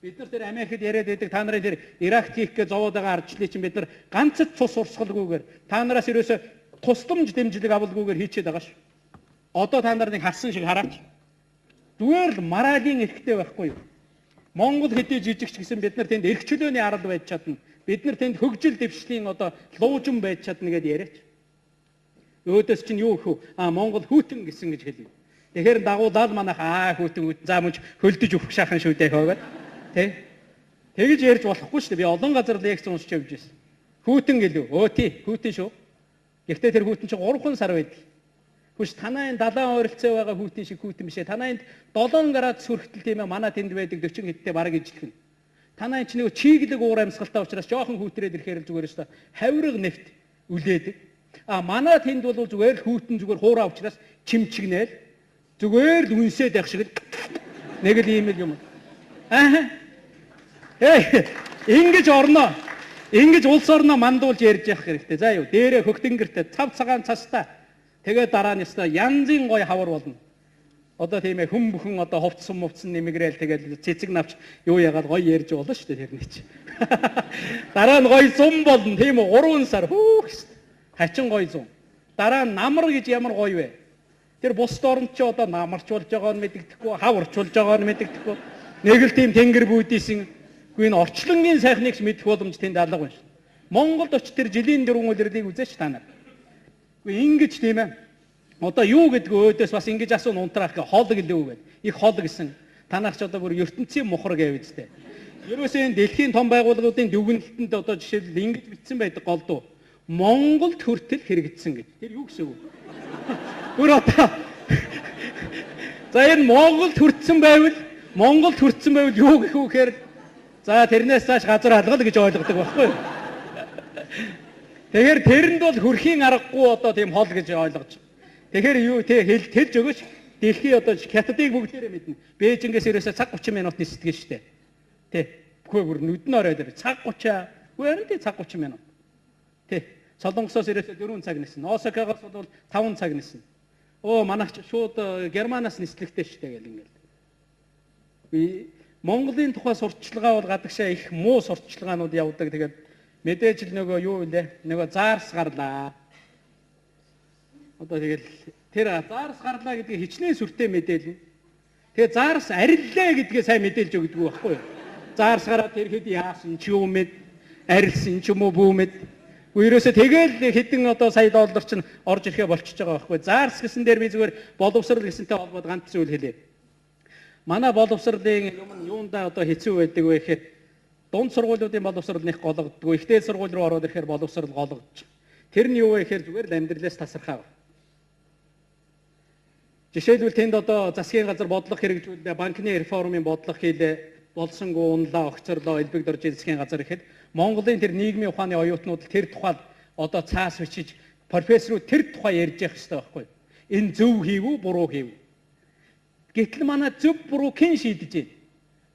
Бид нар тэр Америкт яриад байдаг та нарын тэр Иракт хийх гэж зовоод байгаа ардчлалыг чинь бид нар ганц ч цус урсгалгүйгээр та нараас ерөөсө тусламж дэмжлэг авалгүйгээр хийчихэд байгаа шүү. Одоо та нар нэг харсан шиг хараач. Зүгээр л моралийн эрхтэй байхгүй юу? Монгол хэдий жижигч гэсэн бид нар тэнд эрх чөлөөний арал байж чадна. Бид нар тэнд хөгжил дэвшлийн одоо луужин байж чадна гэдээ яриач. Өөдөөс чинь юу хөө? А Монгол хүйтэн гэсэн гэж хэлье. Тэгэхээр дагуулаад манайх аа хүйтэн хүйтэн за мөн хөлдөж өгөх шахан шүү дээ хөөгөөд. Тэ? Тэгж ярьж болохгүй шүү дээ. Би олон газар лекц уншиж явж байсан. Хүйтэн гэлүү. Өө тий, хүйтэн шүү. Гэхдээ тэр хүйтэн чинь 3 сар байдаг. Хүш танаа энэ далайн ойролцоо байгаа хүйтэн шиг хүйтэн биш ээ. Танаа энд 7 градус хүртэл тийм ээ манай тэнд байдаг 40 хэдтэй бараг ижилхэн. Танаа энэ чинь нөгөө чиглэг уур амьсгалтай учраас жоохон хүүтрээд ирэхээр л зүгээр шүү дээ. Хавирга нэвт үлээдэг. А манай тэнд бол зүгээр л хүйтэн зүгээр хуураа учраас чимчгнээл зүгээр л үнсээд байх шиг л нэг л ийм л юм. Аа. Эй, ингэж орноо. Ингэж улс орноо мандуулж ярьж явах хэрэгтэй. За юу, дээрээ хөгтөнгөртэй цав цагаан цастай. Тэгээд дараа нь ёстой янзын гоё хавар болно. Одоо тийм хүн бүхэн одоо хувцсан мувцсан нэмэгрээл тэгэл цэцэг навч юу яагаад гоё ярьж болно шүү дээ тэрний чи. Дараа нь гоё зум болно тийм үү? 3 сар хүүх шүү дээ. Хачин гоё зум. Дараа нь намар гэж ямар гоё вэ? Тэр бус орнд чи одоо намарч болж байгааг нь мэддэхгүй, хаварч болж байгааг нь мэддэхгүй. Нэг л тийм тэнгэр бүүдийсэн. Үгүй энэ орчлонгийн сайхныг ч мэдэх боломж тэнд алга байна шүү. Монголд очиж тэр жилийн 4 улирлыг үзээч та нар. Үгүй ингэж тийм ээ. Одоо юу гэдг өөдөөс бас ингэж асууна унтраах гэ хол гэлээ гэд. Их хол гэсэн. Танах ч одоо бүр ертөнцийн мухар гэв үстэй. Ерөөсөө энэ дэлхийн том байгууллагуудын дүгнэлтэнд одоо жишээлбэл ингэж бичсэн байдаг голдуу. Монголд хүртэл хэрэгжсэн гэж. Тэр юу гэсэн үг? Бүр одоо за энэ Монголд хүртсэн байвал юу гэх вэ гэхээр за тэрнээс цааш газар алгал гэж ойлгодог байхгүй юу? Тэгэхээр тэрэнд бол хөрхийн аргагүй одоо тийм хол гэж ойлгож. Тэгэхээр юу те хэлж өгөөч. Дэлхий одоо Хятадыг бүгдээрээ мэднэ. Бээжингээс ерөөсөө цаг 30 минут нисдэг шүү дээ. Тэ. Бүхээ бүр нүдэн орой дээр цаг 30. Үгүй харин тий цаг 30 минут. Тэ. Солонгосоос ерөөсөө 4 цаг ниснэ. Осакагаас бол 5 цаг ниснэ. Оо манайх ч шууд Германаас нислэгтэй шүү дээ гэл ингээл. Би Монголын тухай сурталчилгаа бол гадагшаа их муу сурталчилгаанууд явдаг. Тэгээд мэдээж л нөгөө юу вэ? Нөгөө заарс гарлаа. Одоо тэгэл тэр заарс гарлаа гэдгийг хичнээн сүртэй мэдээлнэ. Тэгээ заарс ариллаа гэдгээ сайн мэдээлж өгдөг байхгүй юу? Заарс гараад тэр хэд яасан ч юм мэд, арилсан ч юм уу бүү мэд. Үгүй ерөөсөө тэгэл хэдэн одоо сая доллар чинь орж ирэхээ болчихж байгаа байхгүй. Заарс гэсэн дээр би зүгээр боловсрал гэсэнтэй холбоод ганц зүйл хэлье. Манай боловсролын юм нь юундаа одоо хэцүү байдаг вэ гэхээр дунд сургуулиудын боловсрал нэг гологддгүй. Ихтэй сургууль руу ороод ирэхээр боловсрал гологдож. Тэр нь юу вэ гэхээр зүгээр л амьдралаас тасархаа. Жишээлбэл тэнд одоо засгийн газар бодлого хэрэгжүүллээ, банкны реформын бодлого хийлээ, болсонгүй унлаа, огцорлоо, элбэг доржийн засгийн газар ихэд Монголын тэр нийгмийн ухааны оюутнууд тэр тухай одоо цаас бичиж профессорууд тэр тухай ярьж явах хэрэгтэй байхгүй. Энэ зөв хийв үү, буруу хийв үү? Гэтэл манай зөв буруу хэн шийдэж байна?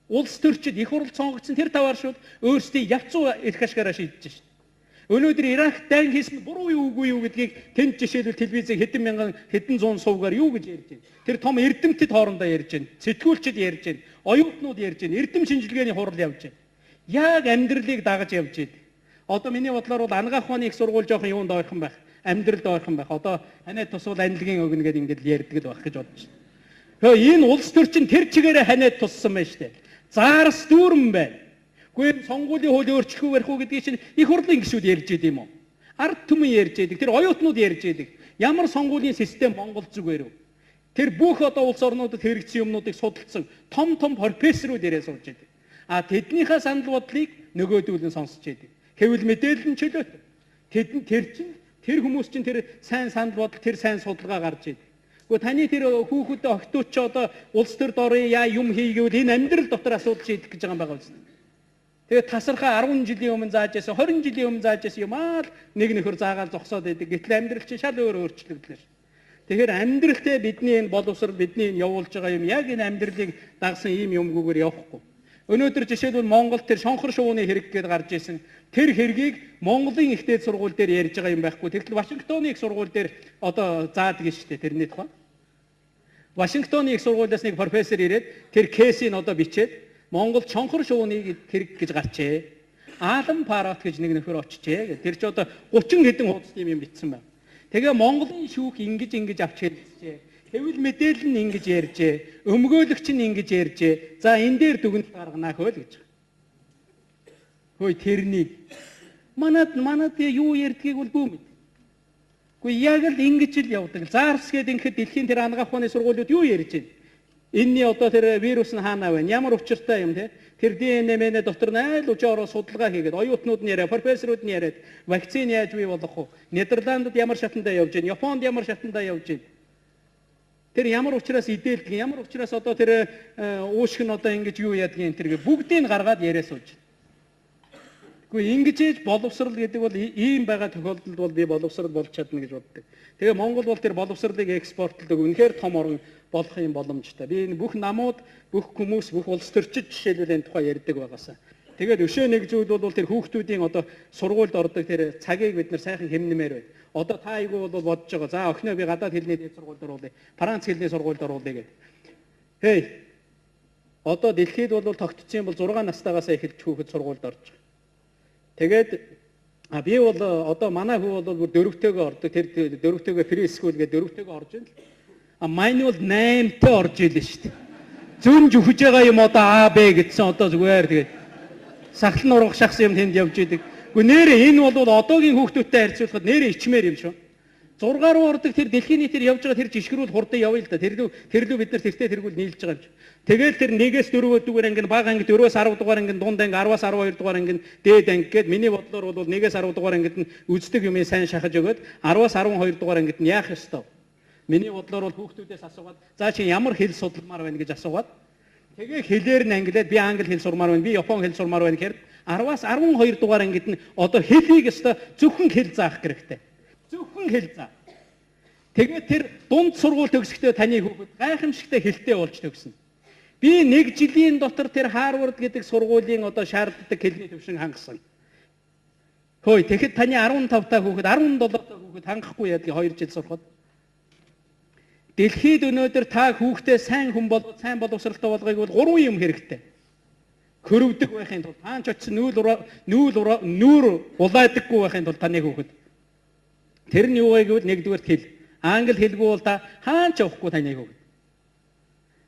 Улс төрчид их хурл сонгогдсон тэр таваар шууд өөрсдийн явцуу эрх ашгаараа шийдэж шээ. Өнөөдөр Ирак дайн хийсэн буруу юу үгүй юу гэдгийг тэнд жишээлбэл телевизийг хэдэн мянган хэдэн зуун сувгаар юу гэж ярьж байна. Тэр том эрдэмтэд хоорондоо ярьж байна. Сэтгүүлчид ярьж байна. Оюутнууд ярьж байна. Эрдэм шинжилгээний хурал явж байна. Яг амьдралыг дагаж явж байна. Одоо миний бодлоор бол анагаах ухааны их сургууль жоохон юунд ойрхон байх. Амьдралд ойрхон байх. Одоо ханиад тусвал анилгийн өгнө гэдээ ингэж ярьдаг л байх гэж бодож байна. Хөө энэ улс төр чинь тэр чигээрээ ханиад туссан байна шүү дээ. Заарс дүүрэн байна. Гэхдээ сонгуулийн хууль өөрчлөх үү барих уу гэдгийг чинь их хурлын гишүүд ярьж байд юм уу? Ард түмэн ярьж байдаг. Тэр оюутнууд ярьж байдаг. Ямар сонгуулийн систем Монгол зүгээр вэ? Тэр бүх одоо улс орнуудад хэрэгжсэн юмнуудыг судалсан том том профессорууд яриа сууж байдаг. А тэднийхээ санал бодлыг нөгөөдөл нь сонсч байдаг. Хэвэл мэдээлэл нь чөлөөтэй. Тэд тэр чинь тэр хүмүүс чинь тэр сайн санал бодол, тэр сайн судалгаа гарч идэг. Гэхдээ таны тэр хүүхдүүд охтууд ч одоо улс төр дорын яа юм хийгээвэл энэ амьдрал дотор асуудал шийдэх гэж байгаа юм байгаа үст. Тэгээд тасархаа 10 жилийн өмнө зааж байсан, 20 жилийн өмнө зааж байсан юм аа л нэг нөхөр заагаал зогсоод байдаг. Гэтэл амьдрал чинь шал өөр өөрчлөгдлөө. Тэгэхээр амьдралтай бидний энэ боловсрол, бидний энэ явуулж байгаа юм яг энэ амьдралыг дагсан ийм юмгүйгээр явахгүй. Өнөөдөр жишээлбэл Монгол тэр шонхор шувууны хэрэг гээд гарч исэн. Тэр хэргийг Монголын их дээд сургууль дээр ярьж байгаа юм байхгүй. Тэгтэл Вашингтоны их сургууль дээр одоо заадаг шүү дээ тэрний тухай. Вашингтоны их сургуулиас нэг профессор ирээд тэр кейсийг одоо бичээд Монгол чонхор шувууны хэрэг гэж гарчээ. Алан Парот гэж нэг нөхөр очжээ. Тэр чи одоо 30 хэдэн хуудасны юм бичсэн байна. Тэгээ Монголын шүүх ингэж ингэж авч хэлжээ. Хэвэл мэдээлэл нь ингэж ярьжээ. Өмгөөлөгч нь ингэж ярьжээ. За энэ дээр дүгнэлт гаргана хөө л гэж. Хөөе тэрнийг манад юу ярьдгийг бол бүү мэд. Гэхдээ яг л ингэж л явдаг. Заарс гээд ингээд дэлхийн тэр анагаах ухааны сургуулиуд юу ярьж байна? Энийний одоо тэр вирус нь хаана байна? Ямар учиртай юм те? Тэр ДНХ мэнэ дотор нь айл учаараа судалгаа хийгээд оюутнууд нь яриа, профессорууд нь яриад вакцин яаж бий болох вэ? Нидерландд ямар шатандаа явж байна? Японд ямар шатандаа явж байна? Тэр ямар учраас идээлдэг, ямар учраас одоо тэр уушг нь одоо ингэж юу яадаг юм тэр бүгдийг гаргаад яриа сууж. Гэхдээ ингэж ээж боловсрал гэдэг бол ийм байгаа тохиолдолд бол би боловсрал болж чадна гэж боддог. Тэгээ Монгол бол тэр боловсролыг экспортлдог үнэхээр том орн болох юм боломжтой. Би энэ бүх намууд, бүх хүмүүс, бүх улс төрчид жишээлбэл энэ тухай ярьдаг байгаасаа. Тэгээд өшөө нэг зүйл бол тэр хүүхдүүдийн одоо сургуульд ордог тэр цагийг бид нар сайхан хэмнэмээр байна. Одоо та айгүй бол бодож байгаа. За охиноо би гадаад хэлний дээд сургуульд оруулъя. Франц хэлний сургуульд оруулъя гэдэг. Хей. Одоо дэлхийд бол тогтцсон юм бол 6 настайгаас эхэлж хүүхэд сургуульд орж байгаа. Тэгээд би бол одоо манай хүү бол бүр дөрөвтэйгөө ордог. Тэр дөрөвтэйгөө preschool гэдэг дөрөвтэйгөө орж ин л. А мань бол 8-тай орж ийлээ шүү дээ. Зүүн жөхөж байгаа юм одоо А Б гэдсэн одоо зүгээр тэгээд сахлан ургах шахсан юм тэнд явж идэг. Гэхдээ нэрээ энэ бол одоогийн хүүхдүүдтэй харьцуулахад нэрээ ичмээр юм шүү. 6 руу ордог тэр дэлхийн нийтээр явж байгаа тэр жишгэрүүл хурдан явъя л да. Тэрлүү бид нар тэртээ тэргүүл нийлж байгаа юм чи. Тэгэл тэр 1-ээс 4 дугаар анги, бага анги 4-өөс 10 дугаар анги, дунд анги 10-аас 12 дугаар анги, дээд анги гээд миний бодлоор бол 1-ээс 10 дугаар ангид нь үздэг юмыг сайн шахаж өгөөд 10-аас 12 дугаар ангид нь яах ёстой? Миний бодлоор бол хүүхдүүдээс асуугаад за чи ямар хэл судалмаар байна гэж асуугаад тэгээ хэлээр нь англиад би англи хэл сурмаар байна, би япон хэл сурмаар байна гэхээр 10-аас 12 дугаар ангид нь одоо хэлийг ёстой зөвхөн хэл заах хэрэгтэй. Зөвхөн хэл заа. Тэгээд тэр дунд сургууль төгсөхдөө таны хүүхэд гайхамшигтай хэлтэй болж төгснө. Би нэг жилийн дотор тэр Харвард гэдэг сургуулийн одоо шаарддаг хэлний түвшин хангасан. Хөөе, тэгэхэд таны 15 та хүүхэд, 17 та хүүхэд хангахгүй яадаг 2 жил сурахад. Дэлхийд өнөөдөр та хүүхдээ сайн хүн болгож, сайн боловсралтай болгохыг бол 3 юм хэрэгтэй. Хөрөвдөг байхын тулд, хаанч очисон нүүр улаадаггүй байхын тулд таны хүүхэд. Тэр нь юу вэ гэвэл нэгдүгээр хэл. Англи хэлгүй бол та хаанч явахгүй таны хүүхэд.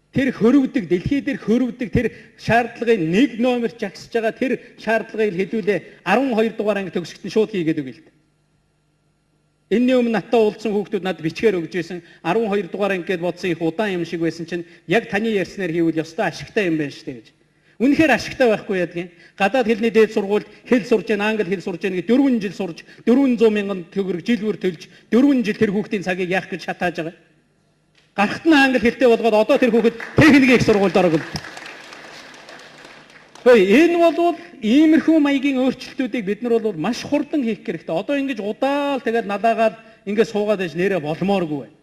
Тэр хөрөвдөг, дэлхий дээр хөрөвдөг тэр шаардлагын нэг номер жагсаж байгаа тэр шаардлагыг хэдүүлээ 12 дугаар анги төгсөхөд нь шууд хийгээд өгье л дээ. Энэний өмнө надтай уулзсан хүүхдүүд надад бичгээр өгж байсан 12 дугаар анги гээд бодсон их удаан юм шиг байсан чинь яг таны ярьснаар хийвэл ёстой ашигтай юм байна шүү дээ гэж. Үнэхээр ашигтай байхгүй яадгийн. Гадаад хэлний дээд сургуульд хэл сурж гэн, англи хэл сурж гэн гэж 4 жил сурж 400 мянган төгрөг жил бүр төлж 4 жил тэр хүүхдийн цагийг яах гэж шатааж байгаа. Гарахт нь англи хэлтэй болгоод одоо тэр хүүхэд техникийн их сургуульд орог. Хөөе, энэ бол иймэрхүү маягийн өөрчлөлтүүдийг бид нар бол маш хурдан хийх хэрэгтэй. Одоо ингэж удаал тэгээд налаагаад ингэ суугаад байж нэрээ болмооргүй байна.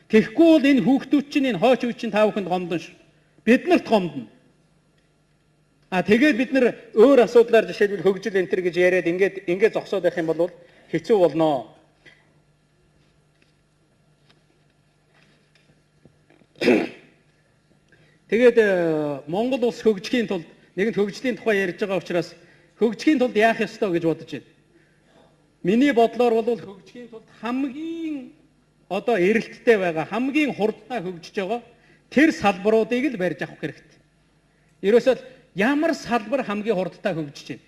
Тэгэхгүй бол энэ хүүхдүүд чинь энэ хойч үе чинь та бүхэнд гомдон шүү. Бид нарт гомдно. А тэгээд бид нар өөр асуудлаар жишээлбэл хөгжил энэ төр гэж яриад ингээд зогсоод байх юм бол хэцүү болно. Тэгээд Монгол улс хөгжихийн тулд нэгэнт хөгжлийн тухай ярьж байгаа учраас хөгжихийн тулд яах ёстой гэж бодож байна. Миний бодлоор бол хөгжихийн тулд хамгийн одоо эрэлттэй байгаа, хамгийн хурдтай хөгжиж байгаа тэр салбаруудыг л барьж авах хэрэгтэй. Ерөөсөө ямар салбар хамгийн хурдтай хөгжиж байна?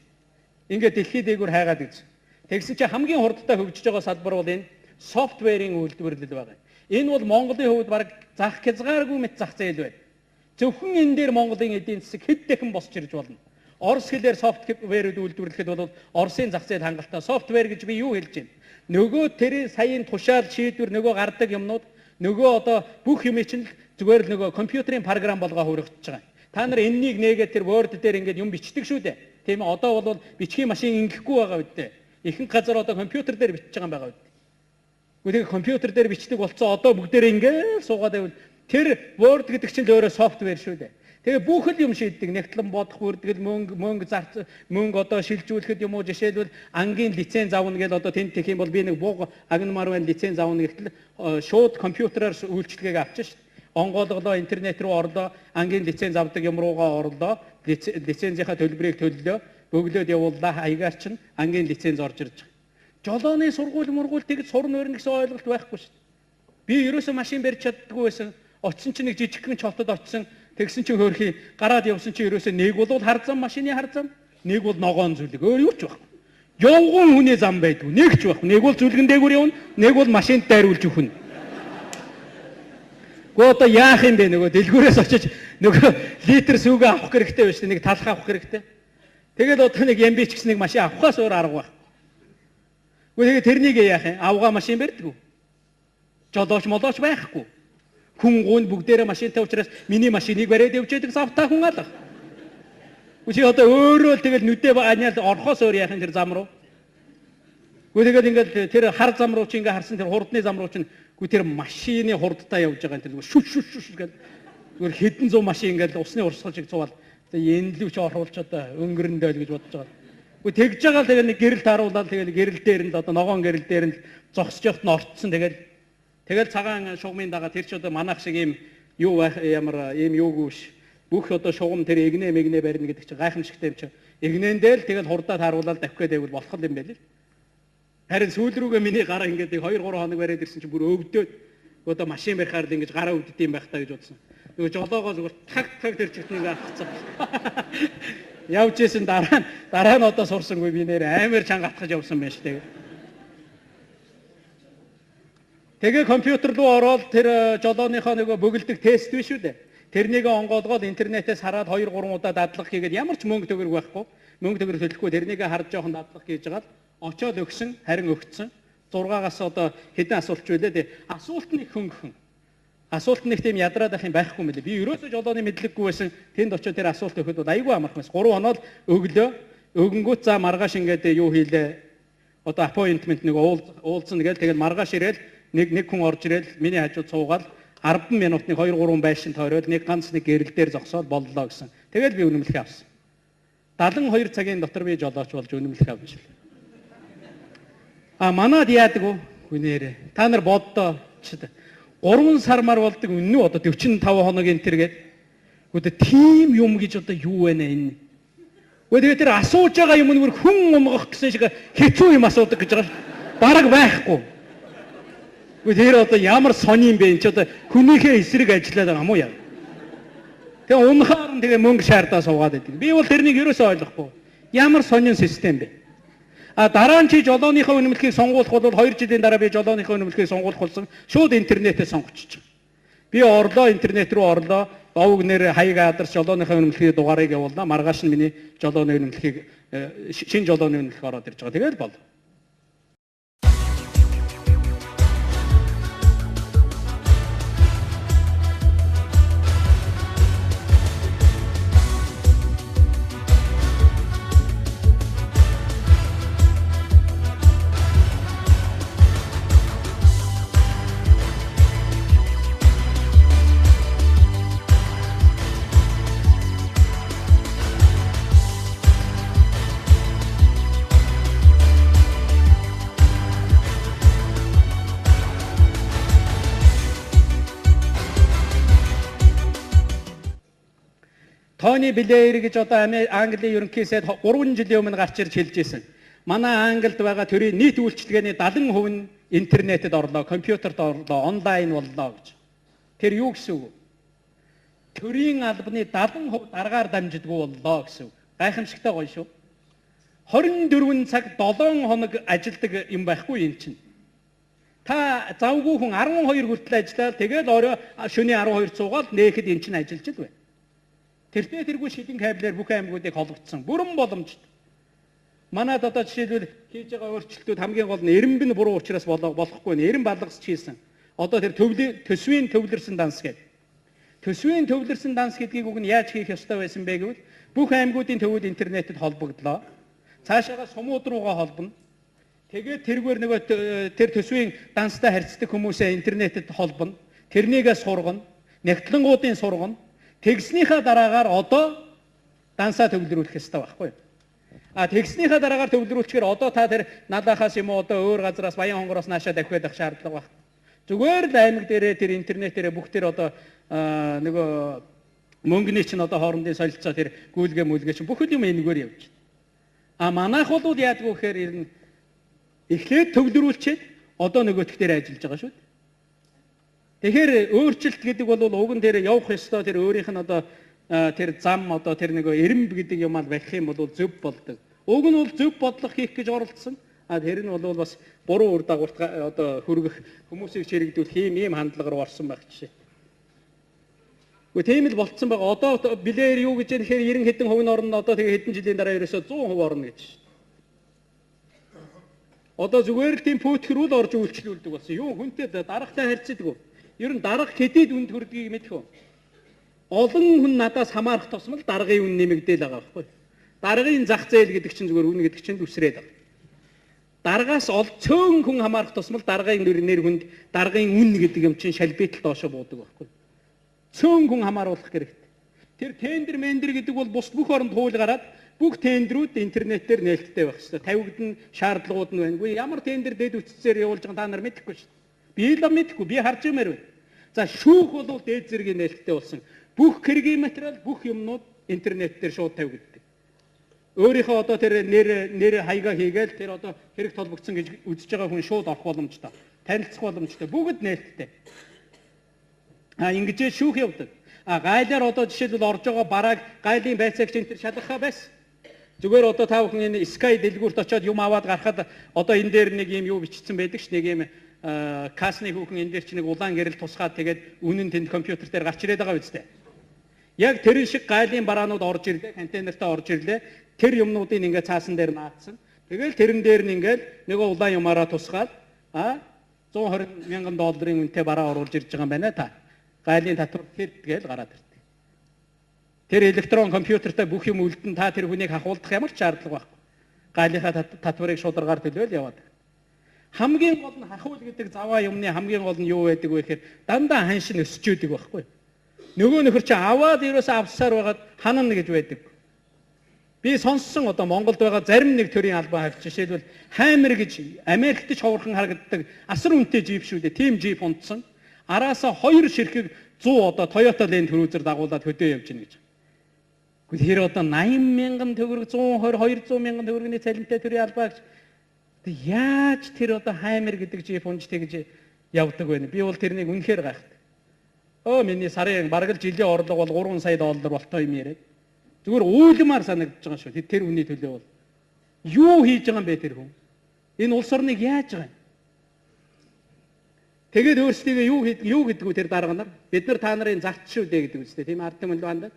Ингээд дэлхий дээгүүр хайгаад үз. Тэгсэн чинь хамгийн хурдтай хөгжиж байгаа салбар бол энэ софтверийн үйлдвэрлэл байгаа. Энэ бол Монголын хувьд бараг зах хязгааргүй мэт зах зээл байна. Зөвхөн энэ дээр Монголын эдийн засаг хэд дахин босч ирж болно. Орос хэлээр софтверүүд үйлдвэрлэхэд бол Оросын зах зээл хангалттай. Софтвер гэж би юу хэлж байна? Нөгөө тэр саяын тушаал шийдвэр нөгөө гардаг юмнууд нөгөө одоо бүх юм чинь зүгээр л нөгөө компьютерийн програм болгоо хувиргаж байгаа. Та нар энэнийг нээгээд тэр Word дээр ингээд юм бичдэг шүү дээ. Тийм ээ, одоо бол бичгийн машин ингэхгүй байгаа үедээ. Ихэнх газар одоо компьютер дээр бичиж байгаа юм байгаа үедээ. Тэгээ компьютер дээр бичдэг болцоо одоо бүгдээрээ ингээд суугаад байвал тэр Word гэдэг чинь л өөрөө софтвер шүү дээ. Тэгээ бүх л юм шийддэг. Нэгтлэн бодох, бүртгэл, мөнгө зарц, мөнгө одоо шилжүүлэхэд юм уу жишээлбэл ангийн лиценз авна гэж одоо тэнд тех юм бол би нэг бууг агнмаар байна лиценз авна гэтэл шууд компьютераар үйлчилгээг авчих шүү дээ. Онгойлголоо, интернет рүү орлоо, ангийн лиценз авдаг юм руугаа орлоо, лицензийнхаа төлбөрийг төллөө, бөглөөд явууллаа, хаягаар чинь ангийн лиценз орж ирж байгаа. Жолооны сургууль мургуул тэгж сурна өрнө гэсэн ойлголт байхгүй шүү дээ. Би ерөөсөө машин барьж чаддаггүй байсан. Очсон чинь нэг жижигхэн чотод очсон. Тэгсэн чинь хөөрхий гараад явсан чинь ерөөсөө нэг бол хар зам машины хар зам, нэг бол ногоон зүлэг. Өөр юу ч байхгүй. Явган хүний зам байдгүй. Нэг ч байхгүй. Нэг бол зүлгэн дээгүүр явна, нэг бол машинд дайруулж өгнө. Гэхдээ одоо яах юм бэ нөгөө дэлгүүрээс очиж нөгөө литр сүүгээ авах хэрэгтэй байж нэг талх авах хэрэгтэй. Тэгээд одоо нэг ямбич гэсэн нэг машин авахаас өөр арга байх. Гэхдээ тэгээд тэрнийг яах юм? Авгаа машин барьдаггүй. Жолооч молооч байхгүй. Хүн гуйн бүгдээрээ машинтай учраас миний машиныг бариад явж байдаг завтаа хүн алга. Үгүй чи одоо өөрөө л тэгэл нүдээ аниал орхоос өөр яах юм тэр зам руу. Үгүй тэгэл ингээд тэр хар зам руу чи ингээд харсан тэр хурдны зам руу чинь үгүй тэр машины хурдтай явж байгаа энэ тэр шүш шүш шүш гэл зүгээр хэдэн зуун машин ингээд усны урсгал шиг цувал Одоо энэ лүү ч оруулж одоо өнгөрөндөө л гэж бодож байгаа. Үгүй тэгж байгаа л тэгэл нэг гэрэл тааруулаад тэгэл гэрэл дээр нь л одоо ногоон гэрэл дээр нь зогсож явахт нь орцсон. Тэгэл цагаан шугамын дагаа тэр ч одоо манайх шиг ийм юу байх ямар ийм юугүй ш. Бүх одоо шугам тэр эгнэ мэгнэ барина гэдэг чинь гайхамшигтай юм чинь. Эгнэндээ л тэгэл хурдаа тааруулаад давхиад байвал болох юм байл л. Харин сүүл рүүгээ миний гараа ингээд 2 3 хоног бариад ирсэн чинь бүр өвдөөд одоо машин барихаар л ингэж гараа өвддөг юм байх та гэж бодсон. Нөгөө жолоогоо зүгээр таг таг тэр чигт нэг авчихсан. Явж исэн дараа нь одоо сурсангүй би нэр амар чанга атгаж явсан байх шүү дээ. Тэгээ компьютер руу ороод тэр жолооныхоо нөгөө бөглөдөг тест биш үү дээ. Тэрнийг онгоолгоод интернетээс хараад 2 3 удаа дадлага хийгээд ямар ч мөнгө төгрөг байхгүй. Мөнгө төгрөг төлөхгүй тэрнийг харж жоохон дадлага хийж байгаа л очоод өгсөн, харин өгцөн. 6-аас одоо хэдэн асуулт ч үлээ дээ. Асуулт нь их хөнгөн. Асуулт нэг тийм ядраад байх юм байхгүй юм лээ. Би ерөөсөө жолооны мэдлэггүй байсан. Тэнд очоод тэр асуулт өгөхөд бол айгүй амархан байсан. 3 хоноод өглөө. Өгөнгүүт за маргааш ингээд юу хийлээ. Одоо appointment нэг уулзна гээл тэгэл маргааш ирээл нэг хүн орж ирээл миний хажууд суугаад 10 минутны 2 3 байшин тойроод нэг ганц нэг гэрэл дээр зогсоод боллоо гэсэн. Тэгэл би үнэмлэхээ авсан. 72 цагийн дотор би жолооч болж үнэмлэхээ авч. А манад яадаг вэ? Хүнээрээ. Та нар боддоо ч 3 сармаар болдог үнэн үү одоо 45 хоногийн тэр гээд. Гэхдээ тийм юм гэж одоо юу вэ нэ энэ? Гэхдээ тэгээ тэр асууж байгаа юм нь бүр хүн умгах гэсэн шиг хэцүү юм асуудаг гэж байгаа. Бараг байхгүй. Гэхдээ тэр одоо ямар сони юм бэ энэ ч одоо хүнийхээ эсрэг ажиллаад байгаа юм уу яа? Тэгээ унахаар нь тэгээ мөнгө шаардаа суугаад байдаг. Би бол тэрнийг ерөөсөө ойлгохгүй. Ямар сонин систем бэ? А дараа нь чи жолооныхоо үнэмлэхийг сонгуулах бол 2 жилийн дараа би жолооныхоо үнэмлэхийг сонгуулах болсон. Шууд интернетээ сонгочих. Би орлоо интернет рүү орлоо. Овг нэр хаяг адрес жолооныхоо үнэмлэхийн дугаарыг явуулнаа. Маргааш нь миний жолооны үнэмлэхийг шинэ жолооны үнэмлэх ороод ирж байгаа. Тэгэл бол. Тони Блэйр гэж одоо Английн ерөнхий сайд 3 жилийн өмнө гарч ирж хэлж ирсэн. Манай Англид байгаа төрийн нийт үйлчилгээний 70% нь интернетэд орлоо, компьютерт орлоо, онлайн боллоо гэж. Тэр юу гэсэн үг вэ? Төрийн албаны 70% даргаар дамждаггүй боллоо гэсэн үг. Гайхамшигтай гоё шүү. 24 цаг 7 хоног ажилдаг юм байхгүй юм чинь. Та завгүй хүн 12 хүртэл ажиллаад тэгэл орой шөнийн 12 цуугаал нээхэд эн чинь ажиллаж л байна. Тэртээ тэргүй шилэн кабелээр бүх аймагуудыг холбогдсон. Бүрэн боломжтой. Манад одоо жишээлбэл хийж байгаа өөрчлөлтүүд хамгийн гол нь эренбэн буруу учраас болохгүй. Эрен балгасч хийсэн. Одоо тэр төсвийн төвлөрсөн данс гэдэг. Төсвийн төвлөрсөн данс гэдгийг уг нь яаж хийх ёстой байсан бэ гэвэл бүх аймагуудын төвүүд интернетэд холбогдлоо. Цаашаага сумууд руугаа холбоно. Тэгээд тэргээр нөгөө тэр төсвийн данстай харьцдаг хүмүүсээ интернетэд холбоно. Тэрнийгээ сургана. Нягтлангуудын сургана. Тэгснийхаа дараагаар одоо дансаа төвлөрүүлэх ёстой байхгүй юу? А тэгснийхаа дараагаар төвлөрүүлчихээр одоо та тэр надахаас юм уу одоо өөр газараас Баян хонгороос наашаа давхиад авах шаардлага байх. Зүгээр л аймаг дээрээ тэр интернетээрээ бүх тэр одоо нөгөө мөнгөний чинь одоо хоорондын солилцоо тэр гүйлгээ мүлгээ чинь бүх юм энэгээр явж байна. А манайх бол яадгүй гэхээр ер нь эхлээд төвлөрүүлчихэд одоо нөгөөх дээр ажиллаж байгаа шүү дээ. Тэгэхээр өөрчлөлт гэдэг бол уг нь тэр явах ёстой тэр өөрийнх нь одоо тэр зам одоо тэр нөгөө эрэмб гэдэг юм аа барих юм бол зөв болдог. Уг нь бол зөв бодлого хийх гэж оролдсон. А тэр нь бол бас буруу үр дагаварт одоо хүргэх хүмүүсийг чирэгдүүлэх ийм хандлага руу орсон байх жишээ. Гэхдээ тийм л болцсон байгаа. Одоо Блэйр юу гэж нэхэр 90 хэдэн хувь нь орно. Одоо тэгээ хэдэн жилийн дараа ерөөсөө 100% орно гэж. Одоо зүгээр л тийм пүүтгэрүүл орж үйлчлүүлдэг болсон. Юу хүнтэй дарагтай харьцдаг. Ер нь дарга хэдийд үнд хүрдгийг мэдэх үү? Олон хүн надаас хамаарах тусмал даргын үн нэмэгдээл байгаа байхгүй. Даргын зах зээл гэдэг чинь зүгээр үн гэдэг чинь үсрээд байгаа. Даргаас цөөн хүн хамаарах тусмал даргын нэр хүнд даргын үн гэдэг юм чинь шалбитал доошо буудаг байхгүй. Цөөн хүн хамааруулах хэрэгтэй. Тэр тендер мендер гэдэг бол бус бүх оронд хууль гараад бүх тендерүүд интернетээр нээлттэй байх хэрэгтэй. Тавигдана, шаардлагууд нь байна. Үгүй ямар тендер дэд үтцээр явуулж байгаа та нар мэдэхгүй шүү дээ. Би л мэдэхгүй. Би харж юмар байна. За шүүх бол дээд зэргийн нээлттэй болсон. Бүх хэргийн материал, бүх юмнууд интернет дээр шууд тавигддаг. Өөрийнхөө одоо тэр нэр хаягаа хийгээл тэр одоо хэрэг толбогдсон гэж үзэж байгаа хүн шууд орох боломжтой. Танилцах боломжтой. Бүгд нээлттэй. А ингэж шүүх явдаг. А гайлаар одоо жишээлбэл орж байгаа барааг гайлын байцаагч энэ төр шалгахаа байсан. Зүгээр одоо та бүхэн энэ Sky дэлгүүрт очиод юм аваад гарахад одоо энэ дээр нэг юм юу бичсэн байдаг ш, нэг юм касны хүүхэн энэ дээр чи нэг улаан гэрэл тусгаад тэгээд үнэн тэнд компьютер дээр гарч ирээд байгаа үстэй. Яг тэрэн шиг гайлын бараанууд орж ирлээ, контейнертаа орж ирлээ. Тэр юмнуудыг ингээ цаасан дээр наадсан. Тэгэл тэрэн дээр нь ингээл нөгөө улаан юмараа тусгаад 120 мянган долларын үнэтэй бараа оруулж ирж байгаа юм байна та. Гайлын татвар тэр гээл гараад ирдэг. Тэр электрон компьютертэй бүх юм үлдэн та тэр хүнийг хахуулдах ямар ч шаардлага байхгүй. Гайлынхаа татварыг шударгаар төлөөл яваад. Хамгийн гол нь хахуул гэдэг заваа юмны хамгийн гол нь юу байдаг вэ гэхээр дандаа ханш нь өсч үүдэг байхгүй. Нөгөө нөхөр чи аваад ерөөсөө авсаар байгаад ханана гэж байдаг. Би сонссон одоо Монголд байгаа зарим нэг төрийн албан хавч жишээлбэл Хаймер гэж Америкт ч ховорхон харагддаг асар үнэтэй джип шүү дээ. Тим джип унтсан. Араасаа 2 ширхэг 100 одоо Toyota Land Cruiser дагуулад хөдөө явж гин гэж. Гэхдээ тэр одоо 80 мянган төгрөг 120 200 мянган төгрөгийн цалинтай төрийн албаа гэж яаж тэр одоо Хаймер гэдэг джип унж тэгж явдаг вэ? Би бол тэрнийг үнэхээр гайхдаг. Өө миний сарын бараг л жилийн орлого бол 3 сая доллар болтой юм яриад. Зүгээр уйлмаар санагдаж байгаа шүү. Тэр үнийн төлөө бол юу хийж байгаа юм бэ тэр хүн? Энэ улс орныг яаж байгаа юм? Тэгээд өөрсдийгөө юу гэдгүү тэр дарга нар? Бид нар та нарын зарц шүү дээ гэдэг үстэй. Тийм ард түмэн хандаад.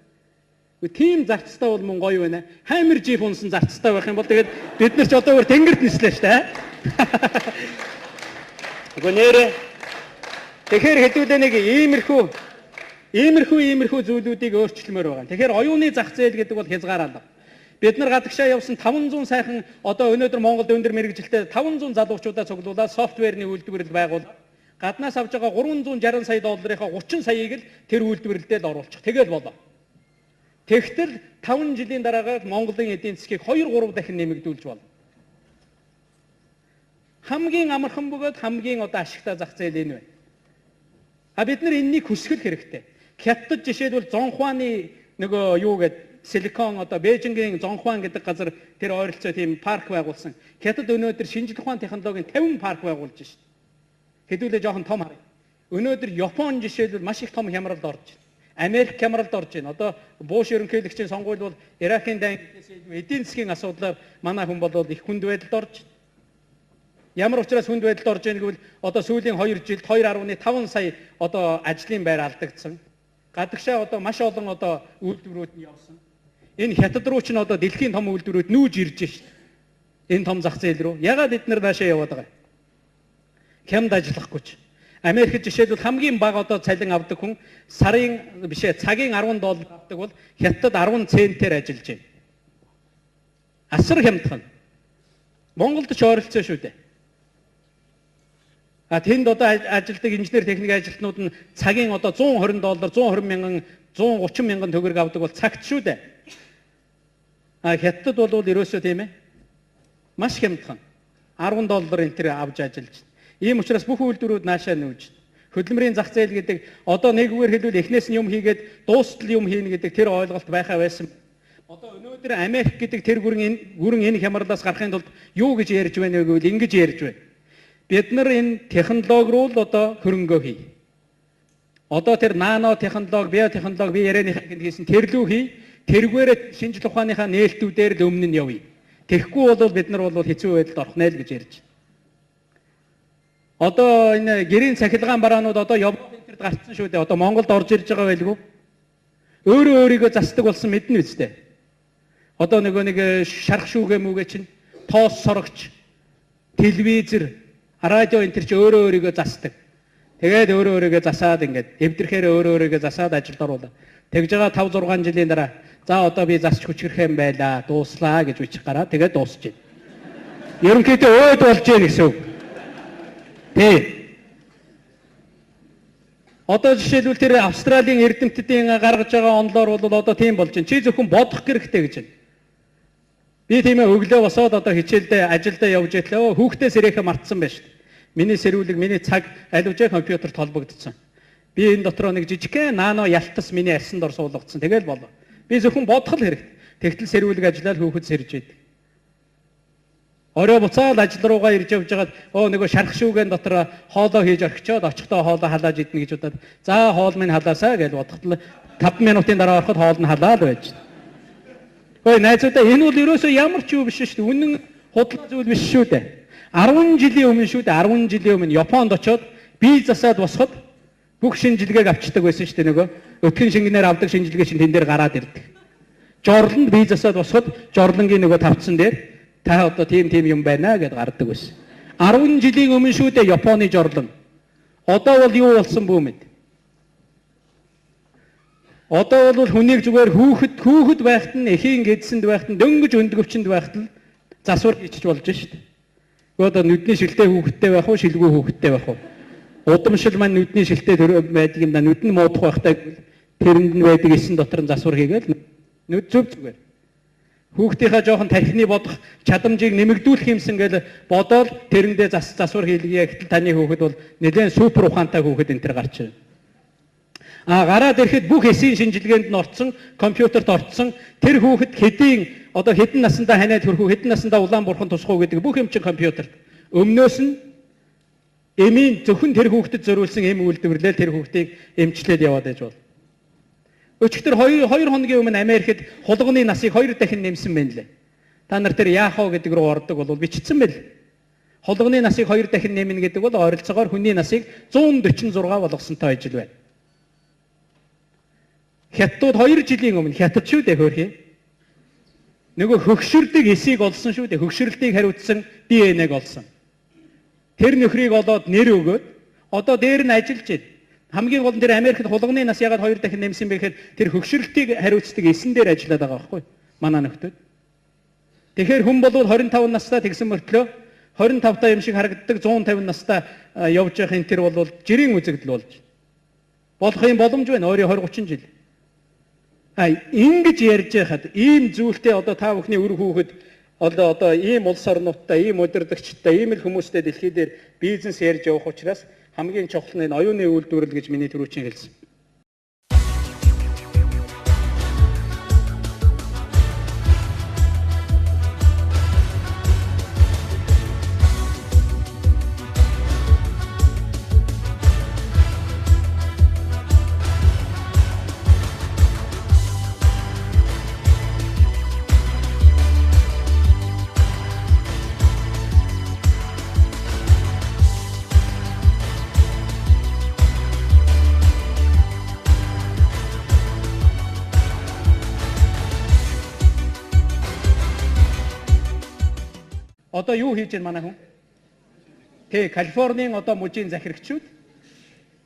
Үгүй тийм зарцтай бол мөн гоё байна. Хаймер джип унсан зарцтай байх юм бол тэгээд бид нар ч одоо өөр тэнгэрт нислээ шүү дээ. Үгүй нэрээ. Тэгэхээр хэдүүлээ нэг иймэрхүү зүйлүүдийг өөрчлөмөр байгаа. Тэгэхээр оюуны зах зээл гэдэг бол хязгаар алга. Бид нар гадагшаа явсан 500 сайхан одоо өнөөдөр Монголд өндөр мэргэжилтэй 500 залуучуудаа цуглуулад софтверны үйлдвэрлэл байгуулад гаднаас авж байгаа 360 сая долларынхаа 30 саяыг л тэр үйлдвэрлэлдээ л оруулчих. Тэгэл болоо. Тэгтэл 5 жилийн дараагаар Монголын эдийн засгийг 2-3 дахин нэмэгдүүлж болно. Хамгийн амархан бөгөөд хамгийн одоо ашигтай зах зээл энэ байна. А бид нар энэнийг хүсгэл хэрэгтэй. Хятад жишээлбэл Зонхуаны нөгөө юу гээд Силикон одоо Бээжингийн Зонхуан гэдэг газар тэр ойролцоо тийм парк байгуулсан. Хятад өнөөдөр шинжлэх ухааны технологийн 50 парк байгуулж шít. Хэдүүлээ жоохон том харъя. Өнөөдөр Япон жишээлбэл маш их том хямралд орж байна. Америк хямралд орж байна. Одоо Буш ерөнхийлөгчийн сонгуул бол Иракийн дайн гэдээс илүү эдийн засгийн асуудлаар манай хүн бол их хүнд байдалд орж байна. Ямар учраас хүнд байдалд орж байна гэвэл одоо сүүлийн 2 жилд 2.5 сая одоо ажлын байр алдагдсан. Гадагшаа одоо маш олон одоо үйлдвэрүүд нь явсан. Энэ хятад руу ч н одоо дэлхийн том үйлдвэрүүд нүүж ирж шít. Энэ том зах зээл рүү. Ягаад эднэр наашаа яваад байгаа юм? Хямд ажиллахгүй ч. Америкт жишээлбэл хамгийн бага одоо цалин авдаг хүн сарын биш цагийн 10 доллар авдаг бол хятад 10 центээр ажиллаж байна. Асар хямдхан. Монголд ч ойролцоо шүү дээ. А тэнд одоо ажилдаг инженер техник ажилтнууд нь цагийн одоо 120 доллар, 120 мянган, 130 мянган төгрөг авдаг бол цагт шүү дээ. А хятад бол ерөөсөө тийм ээ. Маш хямдхан. 10 доллар энэ төр авч ажиллаж байна. Ийм учраас бүх үйлдвэрүүд наашаа нүүж. Хөдөлмөрийн зах зээл гэдэг одоо нэгүгээр хэлбэл эхнээс нь юм хийгээд дуустал юм хийнэ гэдэг тэр ойлголт байхаа байсан. Одоо өнөөдөр Америк гэдэг тэр гүрэн энэ хямралаас гарахын тулд юу гэж ярьж байна вэ гэвэл ингэж ярьж байна. Бид нар энэ технологи руу л одоо хөрөнгөө хий. Одоо тэр нано технологи, биотехнологи би ярианыхаа хийсэн тэрлүү хий. Тэргээрээ шинжлэх ухааныхаа нээлтүүдээр л өмнө нь явъя. Тэгэхгүй бол бид нар бол хэцүү байдалд орох нэ л гэж ярьж байна. Одоо энэ гэрийн цахилгаан бараанууд одоо Европ энтерт гарцсан шүү дээ. Одоо Монголд орж ирж байгаа байлгүй. Өөрөө өөрийгөө засдаг болсон мэднэ үстэй. Одоо нөгөө нэг шарх шүүгээ мүгэ чинь тоос сорогч, телевизэр, радио энтер чи өөрөө өөрийгөө засдаг. Тэгээд өөрөө өөрийгөө засаад ингээд эвдэрхээр өөрөө өөрийгөө засаад ажилд оруулаа. Тэгж байгаа 5 6 жилийн дараа за одоо би засч хүчрэх юм байлаа, дууслаа гэж бичих гараа тэгээд дуусч байна. Ерөнхийдөө өөд болж гин гэсэн үг. Тий. Одоо жишээлбэл тэр Австралийн эрдэмтдийн гаргаж байгаа онлоор бол одоо тийм болж байна. Чи зөвхөн бодох хэрэгтэй гэж байна. Би тийм өглөө босоод одоо хичээлдээ ажилдаа явж итлээ. Хүүхдээ сэрэхэ мартсан байж шүү дээ. Миний сэрүүлэг, миний цаг аль үжээ компьютерт холбогдсон. Би энэ дотроо нэг жижигхэн нано ялтас миний арьсан дор суулгацсан. Тэгэл болоо. Би зөвхөн бодох л хэрэгтэй. Тэгтэл сэрүүлэг ажиллаад хүүхэд сэрж идэг. Орой буцаал ажил руугаа ирж явж байгаад нөгөө шарх шүүгэн дотор хоолоо хийж орхичоод очихдоо хоолоо халааж идэнэ гэж бодоод за хоол минь халаасаа гэж бодоход л 5 минутын дараа ороход хоол нь халаал байж. Ой найзуудаа энэ бол ерөөсөө ямар ч юу биш шүү дээ. Үнэн худлаа зүйл биш шүү дээ. 10 жилийн өмнө шүү дээ. 10 жилийн өмнө Японд очиод бие засаад босоход бүх шинжилгээг авчдаг байсан шүү дээ нөгөө. Өтгөн шингэнээр авдаг шинжилгээ чинь тэн дээр гараад ирдэг. Жорлонд бие засаад босоход жорлонгийн нөгөө тавцсан дээр та одоо тийм юм байна гэд гардаг байсан. 10 жилийн өмнө шүү дээ Японы жорлон. Одоо бол юу болсон бүү мэд. Одоо бол хүнийг зүгээр хүүхэд байхад нь эхийн гэдсэнд байхад нь дөнгөж өндгөвчөнд байхад л засвар хийчих болж шít. Гэхдээ одоо нүдний шилтэй хүүхэдтэй байх уу, шилгүй хүүхэдтэй байх уу? Удамшил маань нүдний шилтэй байдаг юм да. Нүд нь муудах байхтай тэрэнд нь байдаг эсэн дотор нь засвар хийгээл нүд зөв зүгээр. Хүүхдийнхээ жоохон тархины бодох чадамжийг нэмэгдүүлэх юмсан гэж бодоол тэрэндээ засвар хийлгэе. Гэтэл таны хүүхэд бол нэлээд супер ухаантай хүүхэд энэ төр гарч ирнэ. А гараад ирэхэд бүх эсийн шинжилгээнд нь орцсон, компьютерт орцсон тэр хүүхэд хэдийн одоо хэдэн насандаа ханиад хөрөх үү, хэдэн насандаа улаан бурхан тусах уу гэдэг бүх юм чинь компьютерт. Өмнөөс нь эмийн зөвхөн тэр хүүхдэд зориулсан эм үйлдвэрлээл тэр хүүхдийг эмчлээд яваад байж бол. Өчигдөр 2 хоногийн өмнө Америкт хулганы насыг 2 дахин нэмсэн байна лээ. Та нар тэр яах вэ гэдэг рүү ордог бол бичсэн байл. Хулганы насыг 2 дахин нэмнэ гэдэг бол ойролцоогоор хүний насыг 146 болгосонтой ажил байна. Хятадууд 2 жилийн өмнө хятад шүү дээ хөөрхий. Нөгөө хөгшөрдөг эсийг олсон шүү дээ. Хөгшөрлтийг хариуцсан ДНХ-г олсон. Тэр нөхрийг олоод нэр өгөөд одоо дээр нь ажиллаж байна. Хамгийн гол нь тэр Америкт хулганы нас ягаад 2 дахин нэмсэн бэ гэхээр тэр хөгшөрлтийг хариуцдаг эсэн дээр ажиллаад байгаа байхгүй манай нөхдүүд. Тэгэхээр хүн бол 25 настай тэгсэн мөртлөө 25 та юм шиг харагддаг 150 настай явж явах энэ тэр бол жирийн үзэгдэл болж болох юм боломж байна. Өөрийн 20 30 жил. А ингэж ярьж байхад ийм зүйлтэй одоо та бүхний үр хүүхэд одоо ийм улс орнуудтай, ийм удирдагчтай, ийм л хүмүүстэй дэлхий дээр бизнес ярьж явах учраас хамгийн чухал нь энэ оюуны үйлдвэрлэл гэж миний түрүүчийн хэлсэн. Одоо юу хийж байна манай хүн? Тэ Калифорнийн одоо мужийн захирагчуд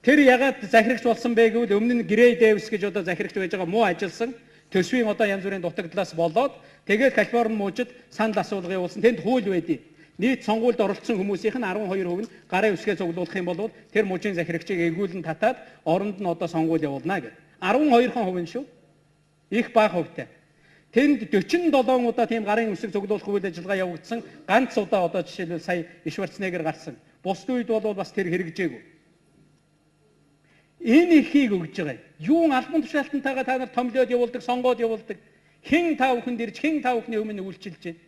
тэр ягаад захирагч болсон бэ гэвэл өмнө нь Грей Дэвис гэж одоо захирагч байж байгаа муу ажилласан төсвийн одоо янз бүрийн дутагдлаас болоод тэгээд Калифорни мужид санал асуулга явуулсан. Тэнд хууль байдیں۔ Нийт сонгуульд оролцсон хүмүүсийнх нь 12% нь гарын үсгээ цуглуулах юм бол тэр мужийн захирагчийг эргүүлэн татаад оронд нь одоо сонгуул явуулна гэх. 12% нь шүү. Их бага хувьтай. Тэнд 47 удаа тийм гарын үсэг цуглуулах үйл ажиллагаа явагдсан. Ганц удаа одоо жишээлбэл сая Шварценеггер гарсан. Бусд үед бол бас тэр хэрэгжээгүй. Энэ ихийг өгж байгаа. Юун албан тушаалтантайгаа та нар томлоод явуулдаг, сонгоод явуулдаг. Хэн та бүхэнд ирж, хэн та бүхний өмнө үйлчилж байна?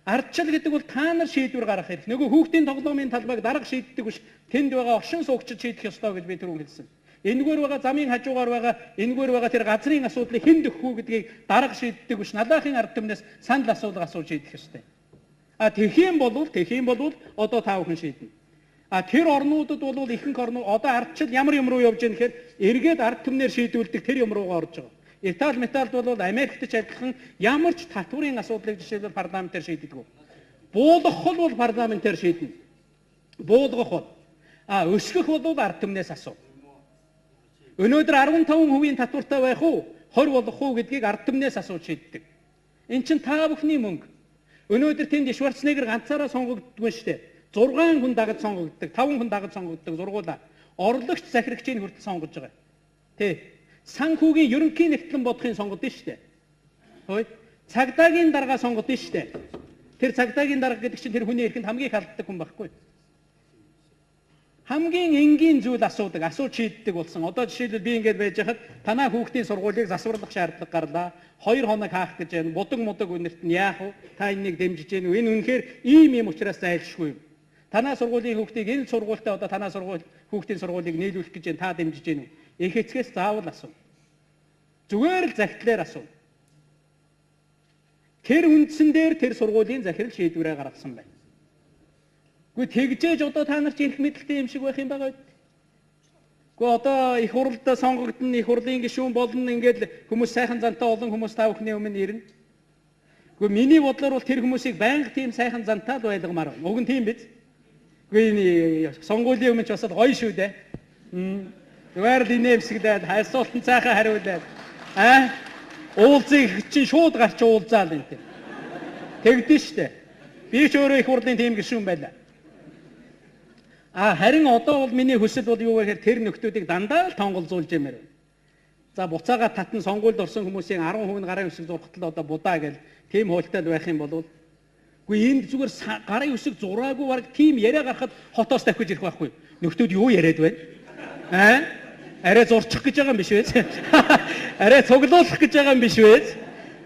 Ардчил гэдэг бол та нар шийдвэр гаргах хэрэг. Нөгөө хүүхдийн тоглоомын талбайг дарга шийддэг биш. Тэнд байгаа оршин суугчид шийдэх ёстой гэж би түрүүн хэлсэн. Энэгээр байгаа замын хажуугаар байгаа, энэгээр байгаа тэр газрын асуудлыг хэн өгөх үү гэдгийг дарга шийддэг биш. Налаахын ард түмнээс санал асуулга асууж шийдэх ёстой. А тэгэх юм бол одоо та бүхэн шийднэ. А тэр орнуудад бол ихэнх орнууд одоо ардчил ямар юм руу явж байгаа гэхээр эргээд ард түмнээр шийдвэрлэдэг тэр юм руугаа орж байгаа. Итали, Металд бол Америкт ч адилхан ямар ч татварын асуудлыг жишээлбэл парламентээр шийддэг. Буулгах бол парламентээр шийднэ. Буулгах бол өсгөх бол ард түмнээс асуу. Өнөөдөр 15% татвартай байх уу, 20 болох уу гэдгийг ард түмнээс асууж шийддэг. Эн чинь та бүхний мөнгө. Өнөөдөр тэнд Шварценеггер ганцаараа сонгогддгүй шүү дээ. 6 хүн дагаж сонгогддог, 5 хүн дагаж сонгогддог зургуулаа. Орлогч захирагчийг хүртэл сонгож байгаа. Тэ. Санхүүгийн ерөнхий нэгтлэн бодохын сонгод нь шүү дээ. Хөөе. Цагдаагийн дарга сонгод нь шүү дээ. Тэр цагдаагийн дарга гэдэг чинь тэр хүний эрхэнд хамгийн их алддаг хүн байхгүй. Хамгийн энгийн зүйл асуудаг, асууж шийддэг болсон. Одоо жишээлбэл би ингээд байж хахад танаа хүүхдийн сургуулийг засварлах шаардлага гарлаа. 2 хоног хаах гэж байна. Будаг мудаг үнэрт нь яах вэ? Та энэнийг дэмжиж гэнэ үү? Энэ үнэхээр ийм юм учраас зайлшгүй юм. Танаа сургуулийн хүүхдийг энэ сургуультай одоо танаа сургууль хүүхдийн сургуулийг нийлүүлэх гэж байна. Та дэмжиж гэнэ үү? Их эцгээс заавал асуу. Зүгээр л захидлаар асуу. Тэр үндсэн дээр тэр сургуулийн захирал шийдвэрээ гаргасан байна. Гэхдээ тэгжээж одоо та нар чи эрх мэдэлтэй юм шиг байх юм байгаа үү? Гэхдээ одоо их хурлд сонгогдно, их хурлын гишүүн болно, ингээд хүмүүс сайхан зантай олон хүмүүс та бүхний өмнө ирнэ. Гэхдээ миний бодлоор бол тэр хүмүүсийг байнга тийм сайхан зантай л байлгамаар байна. Уг нь тийм биз? Гэхдээ энэ сонгуулийн өмнө ч бас гоё шүү дээ. Зүгээр л инээмсэглээд, асуултанд сайхан хариулаад, уулзыг чинь шууд гарч уулзаал энэ. Тэгдэн штэ. Би ч өөрөө их хурлын тийм гишүүн байлаа. Харин одоо бол миний хүсэл бол юу гэхээр тэр нөхдүүдийг дандаа л тонголзуулж юмэр байна. За буцаага татан сонгуульд орсон хүмүүсийн 10% нь гарын үсэг зурхтал одоо будаа гэл тийм хуультай л байх юм бол үгүй энд зүгээр гарын үсэг зураагүй бараг тийм яриа гарахад хотоос тавих гэж ирэх байхгүй. Нөхдүүд юу яриад байна? Арай зурчих гэж байгаа юм биш үү? Арай цуглуулах гэж байгаа юм биш үү?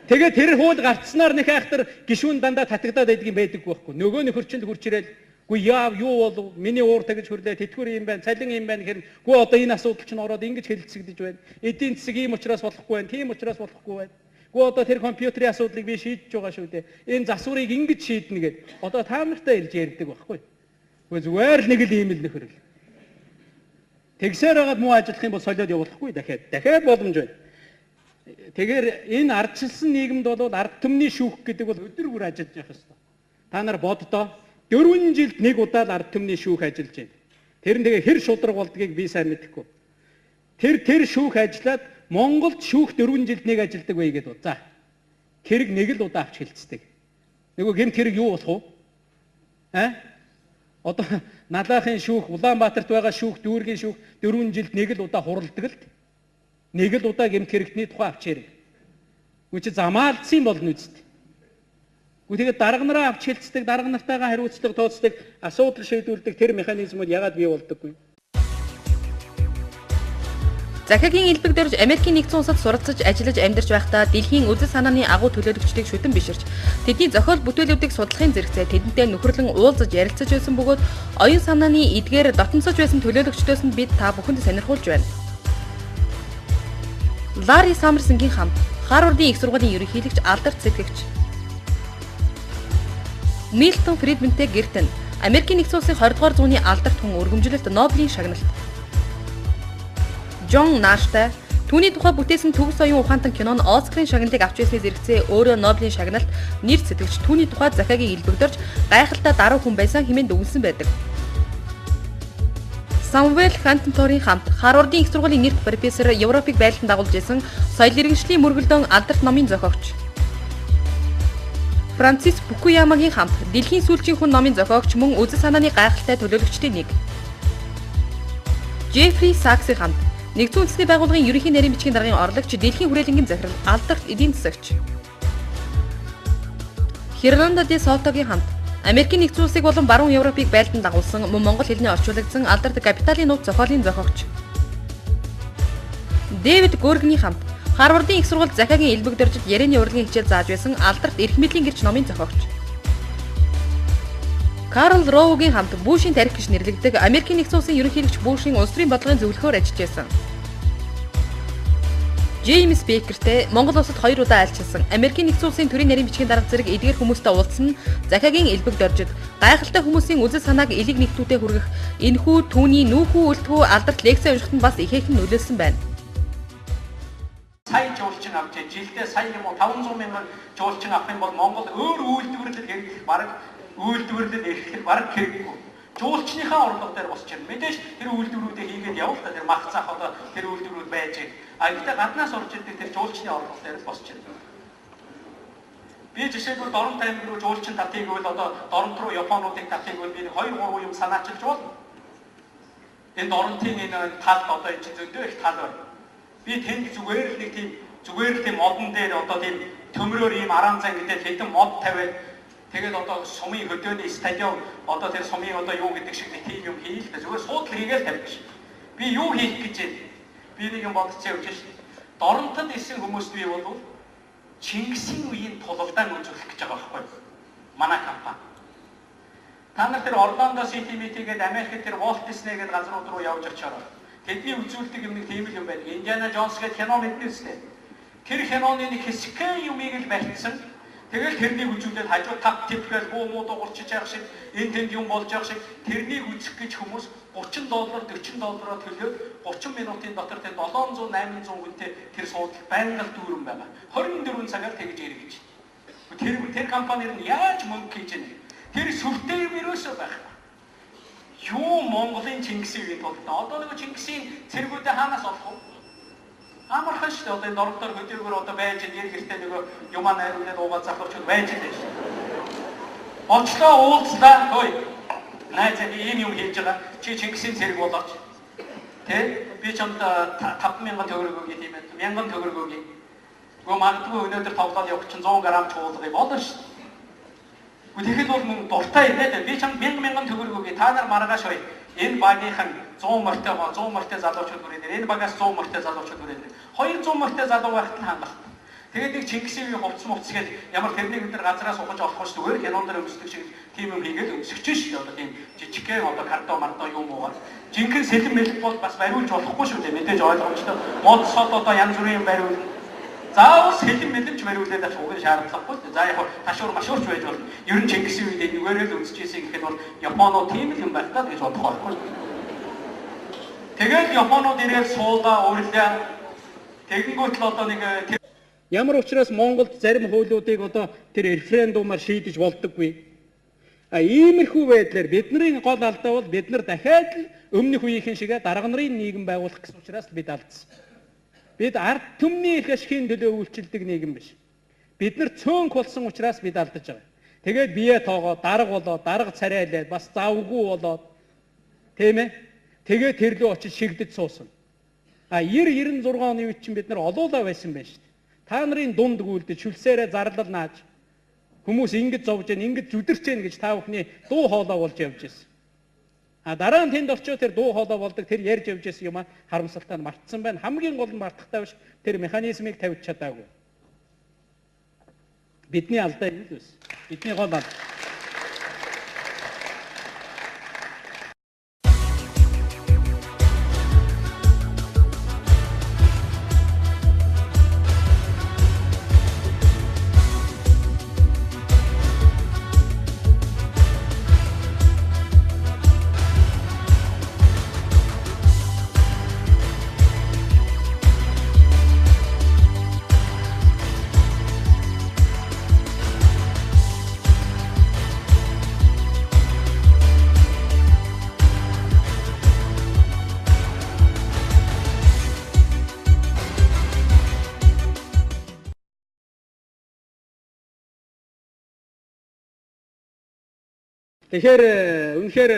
Тэгээ тэр хууль гарцснаар нэг айхтар гишүүн дандаа татагдаад байдаг юм байдаггүй байхгүй. Нөгөө нөхөр чинь хурч ирээл Гүй яав юу болов? Миний уур тэгж хөрлөө, тэтгэвэр юм байна, цалин юм байна гэхээр гүй одоо энэ асуудал чинь ороод ингэж хэлэлцэгдэж байна. Эдийн засаг ийм учраас болохгүй байна, тийм учраас болохгүй байна. Гүй одоо тэр компьютерийн асуудлыг би шийдэж байгаа шүү дээ. Энэ засварыг ингэж шийднэ гэд одоо та нартай ирж ярьдаг байхгүй. Гүй зүгээр л нэг л ийм л нөхөр л. Тэгсээр хагаад муу ажиллах юм бол солиод явуулахгүй дахиад. Дахиад боломж байна. Тэгэхээр энэ ардчилсан нийгэмд бол ард түмний шүүх гэдэг бол өдөр бүр ажиллаж явах ёстой. Та нар боддоо 4 жилд нэг удаа л ард түмний шүүх ажиллаж байна. Тэр нь тэгээ хэр шударга болдгийг би сайн мэдэхгүй. Тэр шүүх ажиллаад Монголд шүүх 4 жилд нэг ажилладаг бай гэдээ. За. Хэрэг нэг л удаа авч хэлцдэг. Нөгөө гэмт хэрэг юу болох вэ? Одоо Налаахын шүүх, Улаанбаатарт байгаа шүүх, дүүргийн шүүх 4 жилд нэг л удаа хуралдаг л. Нэг л удаа гэмт хэрэгтний тухай авч хэрэг. Үгүй чи замаалдсан болно үст. Үгүй тэгээд дарга нараа авч хэлцдэг, дарга нартайгаа хариуцлага тооцдог, асуудал шийдвэрлэдэг тэр механизмууд ягаад бий болдоггүй? Захиагийн элбэг дөрж Америкийн нэгдсэн улсад суралцаж, ажиллаж, амьдарч байхдаа дэлхийн үзэл санааны агуу төлөөлөгчдийг шүтэн биширч, тэдний зохиол бүтээлүүдийг судлахын зэрэгцээ тэдэнтэй нөхөрлөн уулзаж ярилцаж байсан бөгөөд оюун санааны эдгээр дотносож байсан төлөөлөгчдөөс нь бид та бүхэнд сонирхуулж байна. Ларри Саммерсонгийн хамт Харвардын их сургуулийн ерөнхийлөгч, алдарт сэтгэгч Милтон Фридмантэй гэртэн Америкийн нэгдсэн улсын 20 дугаар зууны алдарт хүн өргөмжлөлт Нобелийн шагналт. Джон Наштай түүний тухай бүтээсэн төгс оюун ухаантан кино нь Оскарын шагналыг авч байсны зэрэгцээ өөрөө Нобелийн шагналт нэр сэтгэгч түүний тухай захиагийн элбэг дөрж гайхалтай даруй хүн байсан хэмээн дүгнсэн байдаг. Самвел Хантинторын хамт Харвардын их сургуулийн нэрт профессор, Европыг байлдан дагуулж исэн соёл иргэншлийн мөргөлдөөн алдарт номын зохиогч. Франсис Фукуямагийн хамт дэлхийн сүүлчийн хүн номын зохиогч мөн үзэл санааны гайхалтай төлөөлөгчдийн нэг. Джеффри Саксын хамт Нэгдсэн үндэсний байгууллагын ерөнхий нарийн бичгийн даргын орлогч, дэлхийн хүрээлэнгийн захирал, алдарт эдийн засагч. Хернандо де Сотогийн хамт Америкийн нэгдсэн улсыг болон баруун Европыг байлдан дагуулсан мөн монгол хэлний орчуулагдсан алдарт капиталын нууц зохиолын зохиогч. Дэвид Горгны хамт Харвардын их сургуульд захиагийн элбэг дөржид ярианы урлагийн хичээл зааж байсан алдарт эрх мэдлийн гэрч номын зохиогч. Карл Роугийн хамт Бушийн тарих гэж нэрлэгддэг Америкийн нэгдсэн улсын ерөнхийлөгч Бушийн улс төрийн бодлогын зөвлөхөөр ажиллаж байсан. Джеймс Бейкертэй Монгол улсад 2 удаа айлчилсан Америкийн нэгдсэн улсын төрийн нарийн бичгийн дарга зэрэг эдгээр хүмүүстэй уулзсан нь захиагийн элбэг дөржид гайхалтай хүмүүсийн үзэл санааг элэг нэгтүүдэд хүргэх энэхүү түүний нүүхүү үлдхүү алдарт лекцээ уншихад нь бас ихээхэн нөлөөлсөн байна. Сая жуулчин авч жилдээ сая юм уу 500 мянган жуулчин авах юм бол Монгол өөр үйлдвэрлэл хэрэглэх бараг үйлдвэрлэл эрхлэх бараг хэрэггүй. Жуулчныхаа орлого дээр босч ирнэ. Мэдээж тэр үйлдвэрүүдээ хийгээд явал та тэр мах цаах одоо тэр үйлдвэрүүд байж. А гэхдээ гаднаас орж ирдэг тэр жуулчны орлого дээр л босч ирнэ. Би жишээлбэл Доронт аймаг руу жуулчин татыг бол одоо Доронт руу Японуудыг татыг бол би 2 3 юм санаачилж болно. Энэ Доронтын энэ талд одоо энэ чинь зөндөө их тал байна. Би тэнд зүгээр л нэг тийм зүгээр л тийм модон дээр одоо тийм төмрөөр ийм араан зан гэдэг хэдэн мод тавиад тэгээд одоо сумын хөдөөний стадион одоо тэр сумын одоо юу гэдэг шиг нэг тийм юм хийл дээ. Зүгээр суудлал хийгээл тавьдаг шин. Би юу хийх гэж байна? Би нэг юм бодож явж шин. Доронтод исэн хүмүүст би бол Чингисийн үеийн тулалдаан үзүүлэх гэж байгаа байхгүй юу? Манай компани. Та нар тэр Орландо Сити Мити гэдэг Америкт тэр Walt Disney гэдэг газрууд руу явж очиороо. Тэдний үзүүлдэг юм нэг тийм л юм байдаг. Индиана Джонс гэдэг кино мэднэ үстэй. Тэр киноны нэг хэсэгхэн юмыг л барьсан. Тэгэл тэрнийг үзүүлээд хажуу тав типгээл буу муу дуурчиж явах шиг энэ тэнд юм болж явах шиг тэрнийг үзэх гэж хүмүүс $30 $40 төлөөд 30 минутын дотор тэр 700 800 хүнтэй тэр суудал байнга л дүүрэн байгаа. 24 цагаар тэгж эргэж. Тэр компани нь яаж мөнгө хийж байна? Тэр сүртэй юм ерөөсөө байхгүй. Юу Монголын Чингисийн үеийн тулд одоо нэг Чингисийн цэргүүдээ хаанаас олох вэ? Амархан шүү дээ. Одоо энэ дорнотоор хөдөөгөр одоо байж нэр гэртээ нөгөө юмаа найруулаад уугаад залуучууд байж л байна шүү дээ. Очлоо уулзлаа. Хөөе. Найзаа би ийм юм хийж байгаа. Чи Чингисийн цэрэг болооч. Тэ? Би чамд 5000 төгрөг өгье тийм ээ. 1000 төгрөг өгье. Гэхдээ магадгүй өнөөдөр тоглоод явах чинь 100 г чуулгыг болно шүү дээ. Тэгэхэд бол мөн дуртай юм дээ. Би чамд 1000 төгрөг өгье. Та нар маргааш бай. Энэ багийнхан 100 морьтой 100 морьтой залуучууд хүрээд ирээ. Энэ багаас 100 морьтой залуучууд хүрээд ирээ. 200 морьтой залуу байхад л хангалт. Тэгээд нэг Чингисийн үеийн хувцас мувцас гэж ямар тэрнийг бид нар газраас ухаж олохгүй шүү дээ. Кинон дээр өмсдөг шиг тийм юм хийгээл өмсөж шүү дээ. Одоо тийм жижигхэн одоо кардо мардо юм уугаад жинхэнэ сэлэн мэлэг бол бас бариулж болохгүй шүү дээ. Мэдээж ойлгомжтой. Мод сод одоо янз бүрийн юм бариулна. Заавал сэлэн мэлэмч бариулаад авах уг нь шаардлагагүй. За яг хашуур машуурч байж болно. Ер нь Чингисийн үед энэгээр л өмсөж ийсэн гэхэд бол Японууд тийм л юм байх таа гэж бодох байхгүй. Тэгэл Японууд ирээд суулаа, урлаа. Тэгэнгүүт л одоо нэг ямар учраас Монголд зарим хуулиудыг одоо тэр референдумаар шийдэж болдоггүй. А иймэрхүү байдлаар бидний гол алдаа бол бид нар дахиад л өмнөх үеийнхэн шигээ дарга нарын нийгэм байгуулах гэсэн учраас бид алдсан. Бид ард түмний эрх ашигын төлөө үйлчилдэг нийгэм биш. Бид нар цөөнх болсон учраас бид алдаж байгаа. Тэгээд бие тоогоо дарга болоо, дарга царайлаад бас завгүй болоод тийм ээ. Тэгээд тэр лүү очиж шигдэж суусан. А 90 96 оны үед чинь бид нар олуулаа байсан байх шүү дээ. Та нарын дунд гүйлдэж шүлсээрээ зарлал нааж хүмүүс ингэж зовж гэн, ингэж зүдэрч гэн гэж та бүхний дуу хоолой болж явж ирсэн. А дараа нь тэнд очиод тэр дуу хоолой болдог тэр ярьж явж ирсэн юм а харамсалтай нь мартсан байна. Хамгийн гол нь мартахтай биш тэр механизмыг тавьж чадаагүй. Бидний алдаа энэ л байсан. Бидний гол алдаа. Тэгэхээр үнэхээр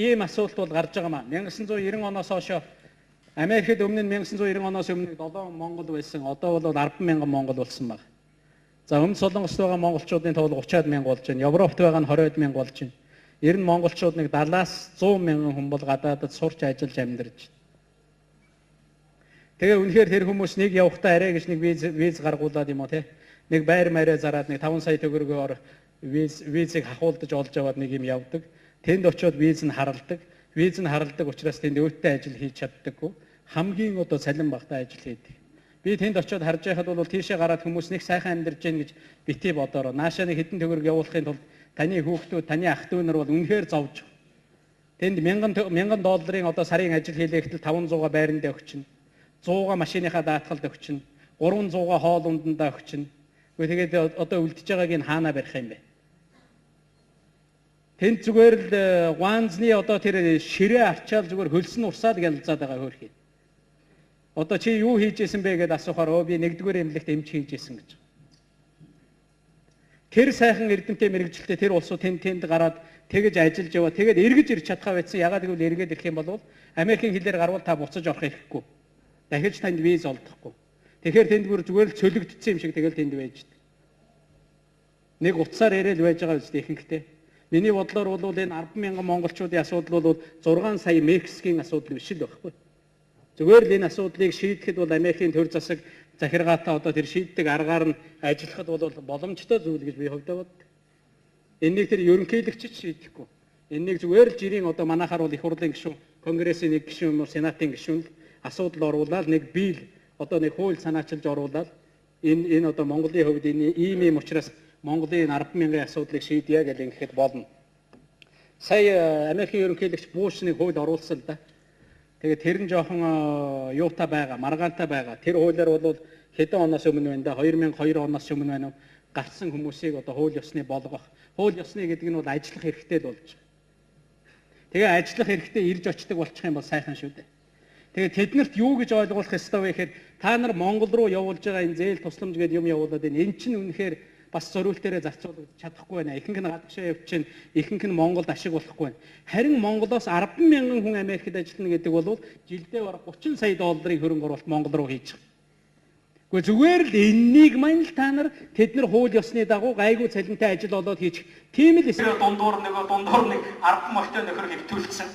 ийм асуулт бол гарч байгаа маа. 1990 оноос хойш Америкт өмнө нь 1990 оноос өмнө 7 Монгол байсан. Одоо бол 10,000 Монгол болсон байна. За өмнө Солонгост байгаа монголчуудын тоо 30,000 болж байна. Европт байгаа нь 20,000 болж байна. Ер нь монголчууд нэг 70-аас 100,000 хүн бол гадаадад сурч ажиллаж амьдарч байна. Тэгээ үнэхээр тэр хүмүүс нэг явахдаа арай гэж нэг виз гаргуулад юм уу те. Нэг байр мараа зараад нэг 5 сая төгрөгөөр визийг хахуулдаж олж аваад нэг юм явдаг. Тэнд очиод виз нь харалдаг. Виз нь харалдаг учраас тэнд өөдтэй ажил хийж чаддаггүй. Хамгийн одоо цалин багтаа ажил хийдэг. Би тэнд очиод харж байхад бол тийшээ гараад хүмүүс нэг сайхан амьдарч гин гэж бити бодороо. Наашаа нэг хэдэн төгрөг явуулахын тулд таны хүүхдүүд, таны ах дүү нар бол үнэхээр зовж. Тэнд 1000 долларын одоо сарын ажил хийлээхтэл 500-а байрандаа өгчнө. 100-а машиныхаа даатгалд өгчнө. 300-а хоол ундандаа өгчнө. Тэгээд одоо үлдэж байгааг нь хаанаа барих юм бэ? Тэнд зүгээр л гуанзны одоо тэр ширээ арчаал зүгээр хөлсөн урсаад гялзаад байгаа хөөрхий. Одоо чи юу хийж исэн бэ гэдээ асуухаар өө би нэгдүгээр эмнэлэгт эмч хийж исэн гэж. Тэр сайхан эрдэмтэн мэрэгжилтэй тэр улсууд тэнд гараад тэгэж ажиллаж яваа. Тэгээд эргэж ирч чадхаа байсан. Ягаад гэвэл эргээд ирэх юм бол Америкийн хилээр гарвал та буцаж орох эрхгүй. Дахиж танд виз олдохгүй. Тэгэхээр тэнд бүр зүгээр л цөлөгдсөн юм шиг тэгэл тэнд байж. Нэг утсаар яриад байж байгаа үстэй ихэнхдээ. Миний бодлоор бол энэ 10,000 монголчуудын асуудал бол 6 сая Мексикийн асуудал биш л байхгүй. Зүгээр л энэ асуудлыг шийдэхэд бол Америкийн төр засаг захиргаатай одоо тэр шийддэг аргаар нь ажиллахад бол боломжтой зүйл гэж би хувьдаа боддог. Эннийг тэр ерөнхийлөгч шийдэхгүй. Эннийг зүгээр л жирийн одоо манайхаар бол их хурлын гишүүн, конгрессийн нэг гишүүн юм уу, сенатын гишүүн л асуудал оруулаад нэг бийл одоо нэг хууль санаачилж оруулаад энэ одоо Монголын хувьд энэ ийм учраас Монголын 10,000-ын асуудлыг шийдье гэж ингэхэд болно. Сая Америкийн ерөнхийлөгч Буш нэг хууль оруулсан л да. Тэгээд тэр нь жоохон юутай байгаа, маргаантай байгаа. Тэр хуулиар бол хэдэн оноос өмнө байна да, 2002 оноос өмнө байна уу? Гарсан хүмүүсийг одоо хууль ёсны болгох. Хууль ёсны гэдэг нь бол ажиллах эрхтэй л болж байгаа. Тэгээ ажиллах эрхтэй ирж очдог болчих юм бол сайхан шүү дээ. Тэгээ тэднэрт юу гэж ойлгуулах ёстой вэ гэхээр та нар Монгол руу явуулж байгаа энэ зээл тусламж гэдэг юм явуулаад байна. Эн чинь үнэхээр бас зориултаараа зарцуулж чадахгүй байна. Ихэнх нь гадагшаа явчихна, ихэнх нь Монголд ашиг болохгүй байна. Харин Монголоос 10,000 хүн Америкт ажиллана гэдэг бол жилдээ бараг 30 сая долларын хөрөнгө оруулалт Монгол руу хийж байгаа. Гэхдээ зүгээр л эннийг маань л та нар тэд нар хууль ёсны дагуу гайгүй цалинтай ажил олоод хийчих. Тийм л дундуур нэг 10 морьтой нөхөр хэвтүүлсэн.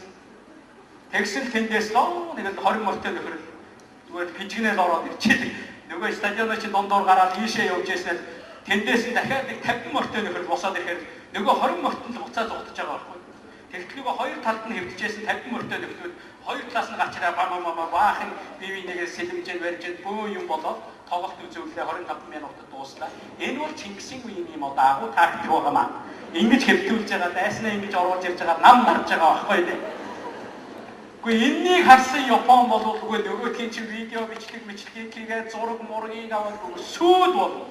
Тэгсэн тэндээс л нэг 20 морьтой нөхөр зүгээр пижгнэл ороод ирчихээ. Нөгөө стадионы чинь дундуур гараад ийшээ явж яснаа тэндээс нь дахиад нэг 50 морьтой нөхөр босоод ирэхээр нөгөө 20 морьт нь буцаа зугтаж байгаа байхгүй. Тэгтэл нөгөө хоёр талд нь хэвтчихсэн 50 морьтой нөхдөд хоёр талаас нь гарч ирээ ба ба ба баахан бие бинийгээ сэлэмжээр барьж бөө юм болоод тоглолт үзүүллээ 25 минутад дууслаа. Энэ бол Чингисийн үеийн юм одоо агуу тактик байгаамаа. Ингэж хэвтүүлж байгаа, дайснаа ингэж оруулж ирж байгаа, нам дарж байгаа байхгүй дээ. Гэхдээ энэнийг харсан Япон бол үгүй нөгөөтхийн чинь видео бичлэг бичлэгийг хийгээд зураг мургийг аваад сүйд болно.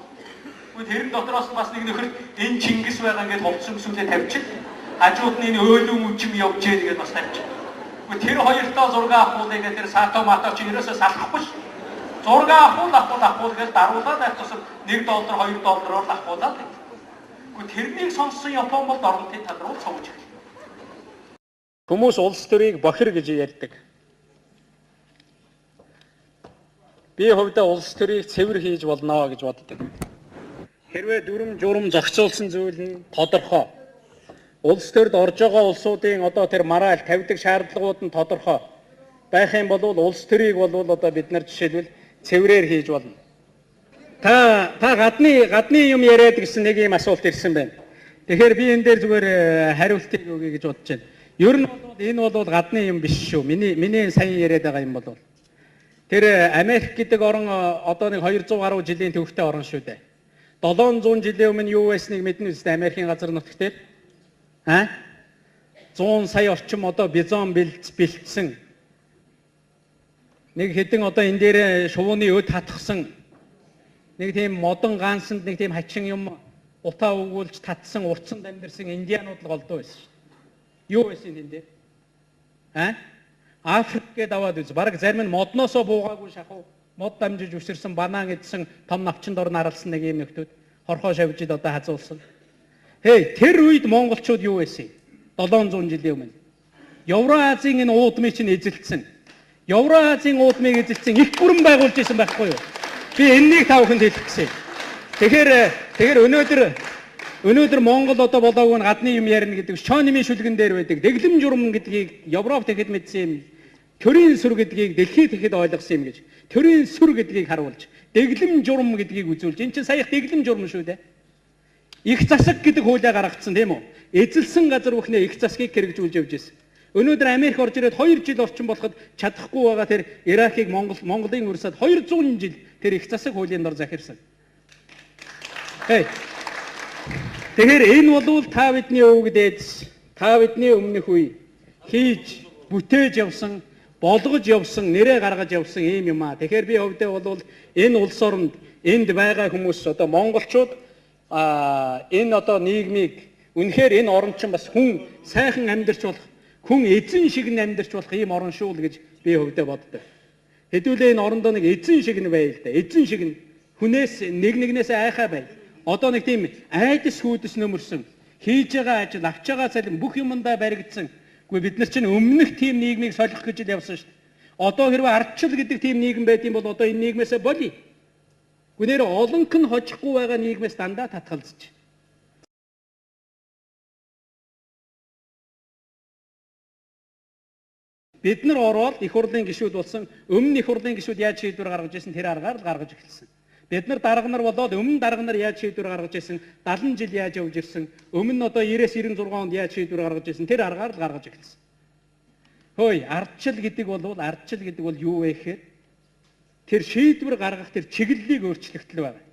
Гэхдээ тэрэн дотроос бас нэг нөхөр энэ Чингис байгаа ингээд хувцас өмсүүлээ тавьчих. Хажууд нь энэ өөлөн үжим явж ээ ингээд бас тавьчих. Гэхдээ тэр хоёртоо зураг авахуулъя гэдэг тэр сато мато чинь ерөөсөө салахгүй ш. Зураг авахуул гэж даруулаад байх тусам $1 $2 л авахуулаад. Гэхдээ тэрнийг сонссон Япон бол дорнотын тал руу цовж эхэлв. Хүмүүс улс төрийг бохир гэж ярьдаг. Би хувьдаа улс төрийг цэвэр хийж болно гэж боддог. Хэрвээ дүрм журам зохицуулсан зүйл нь тодорхой. Улс төрд орж байгаа улсуудын одоо тэр мараал тавьдаг шаардлагууд нь тодорхой байх юм бол улс төрийг бол одоо бид нар жишээлбэл цэврээр хийж болно. Та гадны юм яриад гэсэн нэг юм асуулт ирсэн байна. Тэгэхээр би энэ дээр зүгээр хариултыг өгье гэж бодож байна. Ер нь бол энэ бол гадны юм биш шүү. Миний сайн яриад байгаа юм бол тэр Америк гэдэг орон одоо нэг 200 гаруй жилийн төвхтэй орон шүү дээ. 700 жилийн өмнө юу байсныг мэднэ үстэй Америкийн газар нутагт дээр. 100 сая орчим одоо бизон бэлдсэн. Нэг хэдэн одоо энэ дээр шувууны өд татгсан. Нэг тийм модон гаансанд нэг тийм хачин юм утаа өгүүлж татсан, урцанд амьдэрсэн индианууд л голдуу байсан шүү. Юу байсан тэнд дээр? Африк гээд аваад үз. Бараг зарим нь модноосоо буугаагүй шахуу мод дамжиж үсэрсэн, банан идсэн, том навчин дор наралсан нэг юм нөхдүүд хорхоо шавжид одоо хазуулсан. Хей, тэр үед монголчууд юу байсан? 700 жилийн өмнө. Евроазийн энэ уудмыг чинь эзэлсэн. Евроазийн уудмыг эзэлсэн их гүрэн байгуулж исэн байхгүй юу? Би энэнийг та бүхэнд хэлэх гэсэн. Тэгэхээр өнөөдөр Монгол одоо болоогүй нь гадны юм ярина гэдэг шонимын шүлгэн дээр байдаг. Дэглэм журам гэдгийг Европ тэгэхэд мэдсэн юм. Төрийн сүр гэдгийг дэлхийд тэгэхэд ойлгосон юм гэж. Төрийн сүр гэдгийг харуулж, дэглэм журам гэдгийг үзүүлж. Энд чинь саях дэглэм журам шүү дээ. Их засаг гэдэг хуулиа гаргацсан тийм үү? Эзэлсэн газар бүхнээ их засгийг хэрэгжүүлж явж ирсэн. Өнөөдөр Америк орж ирээд 2 жил орчим болоход чадахгүй байгаа тэр Иракийг Монголын урсаад 200 жил тэр их засаг хуулийн дор захирсан. Хей. Тэгэхээр энэ бол та бидний өвөг дээдс, та бидний өмнөх үе хийж, бүтээж явсан, болгож явсан, нэрээ гаргаж явсан ийм юм аа. Тэгэхээр би хувьдаа бол энэ улс оронд энд байгаа хүмүүс одоо монголчууд энэ одоо нийгмийг үнэхээр энэ орон чинь бас хүн сайхан амьдарч болох, хүн эзэн шиг нь амьдарч болох ийм орон шүү л гэж би хувьдаа боддог. Хэдүүлээ энэ орондоо нэг эзэн шиг нь байл да. Эзэн шиг нь хүнээс нэг нэгнээс айхаа байл. Одоо нэг тийм айдас хүйдэс нөмөрсөн, Хийж байгаа ажил, авч байгаа цалин бүх юмдаа баригдсан. Гэхдээ бид нар чинь өмнөх тийм нийгмийг солих гэж л явсан шүү дээ. Одоо хэрвээ ардчил гэдэг тийм нийгэм байд юм бол одоо энэ нийгмээсээ болъё. Гүнээр олонх нь хожихгүй байгаа нийгмээс дандаа татгалзаж. Бид нар ороод их хурлын гишүүд болсон, өмнө их хурлын гишүүд яаж шийдвэр гаргаж ирсэн тэр аргаар л гаргаж эхэлсэн. Бид нар дарга нар болоод өмнө дарга нар яаж шийдвэр гаргаж ирсэн, 70 жил яаж явж ирсэн, өмнө одоо 90-96 онд яаж шийдвэр гаргаж ирсэн тэр аргаар л гаргаж эхэлсэн. Хөөе, ардчил гэдэг бол юу вэ гэхээр тэр шийдвэр гаргах тэр чиглэлийг өөрчлөгдөл байна.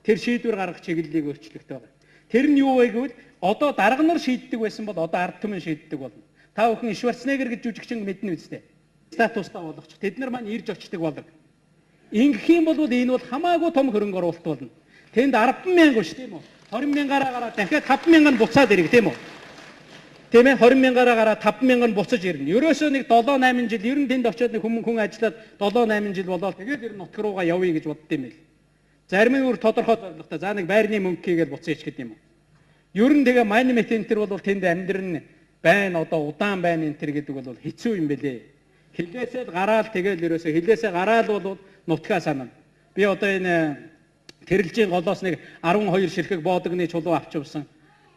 Тэр шийдвэр гаргах чиглэлийг өөрчлөгдөл байна. Тэр нь юу вэ гэвэл одоо дарга нар шийддэг байсан бол одоо ард түмэн шийддэг болно. Та бүхэн Шварценеггер гэж жүжигчин мэднэ үстэй. Статустай болгочих. Тэд нар маань ирж очдөг болог. Ингэх юм бол энэ бол хамаагүй том хөрөнгө оруулалт болно. Тэнд 10,000 шүү тийм үү? 20,000-аараа гараад дахиад 5,000 нь буцаад ирэх тийм үү? Тийм ээ 20,000-аараа гараад 5,000 нь буцаж ирнэ. Ерөөсөө нэг 7-8 жил ер нь тэнд очиод нэг хүн ажиллаад 7-8 жил болоод тэгээд ер нь нутг руугаа явъя гэж бодд юм байл. Зарим нь өөр тодорхой зорилготой. За нэг байрны мөнгө хийгээл буцъя ч гэдэг юм уу. Ер нь тэгээ майнмет энэ төр бол тэнд амьдрын байна одоо удаан байна энэ төр гэдэг бол хэцүү юм бэлээ. Хилээсээ л гараал тэгэл ерөөсөө хилээсээ гараал бол нутгаа санана. Би одоо энэ Тэрэлжийн голоос нэг 12 ширхэг боодогны чулуу авч явсан.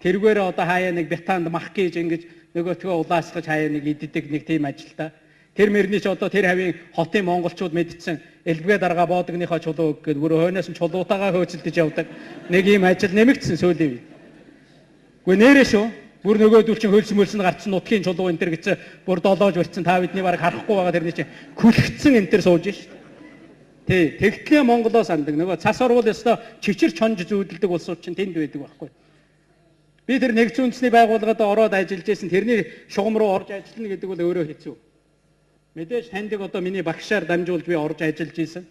Тэргээр одоо хаяа нэг Британд мах гэж ингэж нөгөөтгөө улаасгаж хаяа нэг иддэг нэг тийм ажилтаа. Тэр мөрний ч одоо тэр хавийн хотын монголчууд мэдсэн элбгээ дарга боодогныхоо чулуу өгөх гээд бүр хойноос нь чулуутаагаа хөөцөлдөж явдаг. Нэг ийм ажил нэмэгдсэн сүүлийн үед. Үгүй нэрээ шүү. Бүр нөгөөдөл чинь хөлс мөлс нь гарцсан нутгийн чулуу энэ төр гэсэн бүр долоож барьсан та бидний бараг харахгүй байгаа тэрний чинь күлхцэн энэ төр сууж шít. Тий, тэгтлээ Монголоо сандаг. Нөгөө цас орвол ёстой чичир чонж зүүдэлдэг улсууд чинь тэнд байдаг байхгүй. Би тэр нэгдсэн үндэсний байгууллагад ороод ажиллаж байсан тэрний шугам руу орж ажиллана гэдэг бол өөрөө хэцүү. Мэдээж таньдаг одоо миний багшаар дамжуулж би орж ажиллаж исэн.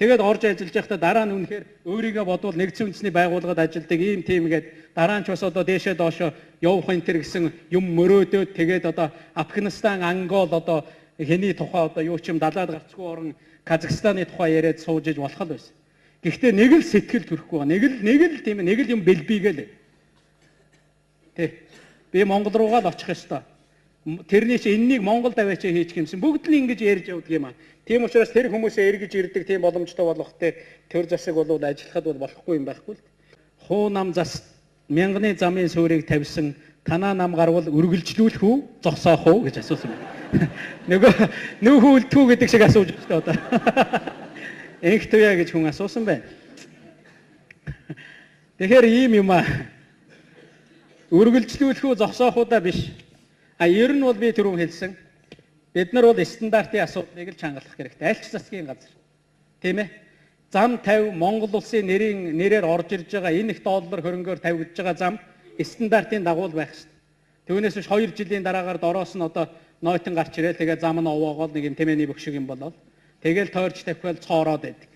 Тэгээд орж ажиллаж байхдаа дараа нь үнэхээр өөрийгөө бодвол нэгдсэн үндэсний байгууллагад ажилладаг ийм тийм гээд дараа нь ч бас одоо дээшээ доошоо явах энэ төр гэсэн юм мөрөөдөөд тэгээд одоо Афганистан, Ангол одоо хэний тухай одоо юу ч юм далаад гарцгүй орон Казахстаны тухай яриад сууж иж болох л байсан. Гэхдээ нэг л сэтгэл төрөхгүй байгаа. Нэг л тийм нэг л юм бэлбийгээл. Тэ. Би Монгол руугаа л очих ёстой. Тэрний чи энэнийг Монгол даваачаа хийчих юмсан. Бүгд л ингэж ярьж явдаг юм аа. Тийм учраас тэр хүмүүсээ эргэж ирдэг тийм боломжтой болох те төр засаг бол ажиллахад бол болохгүй юм байхгүй л. Хуу нам зас мянганы замын суурийг тавьсан танаа нам гарвал үргэлжлүүлэх үү, зогсоох уу гэж асуусан байна. Нөгөө нүүхүү үлдэх үү гэдэг шиг асууж байна одоо. Энх туяа гэж хүн асуусан байна. Тэгэхээр ийм юм аа. Үргэлжлүүлэх үү, зогсоох уу да биш. А ер нь бол би түрүүн хэлсэн. Бид нар бол стандартын асуудлыг л чангалах хэрэгтэй. Аль ч засгийн газар. Тийм ээ. Зам 50 Монгол улсын нэрээр орж ирж байгаа энэ их доллар хөрөнгөөр тавигдж байгаа зам стандартын дагуу байх хэрэгтэй. Түүнээс биш 2 жилийн дараагаар дороос нь одоо нойтон гарч ирээл тэгээ зам нь овоогоол нэг юм тэмээний бөх шиг юм болол. Тэгэл тойрч тавхиал цоороод байдаг.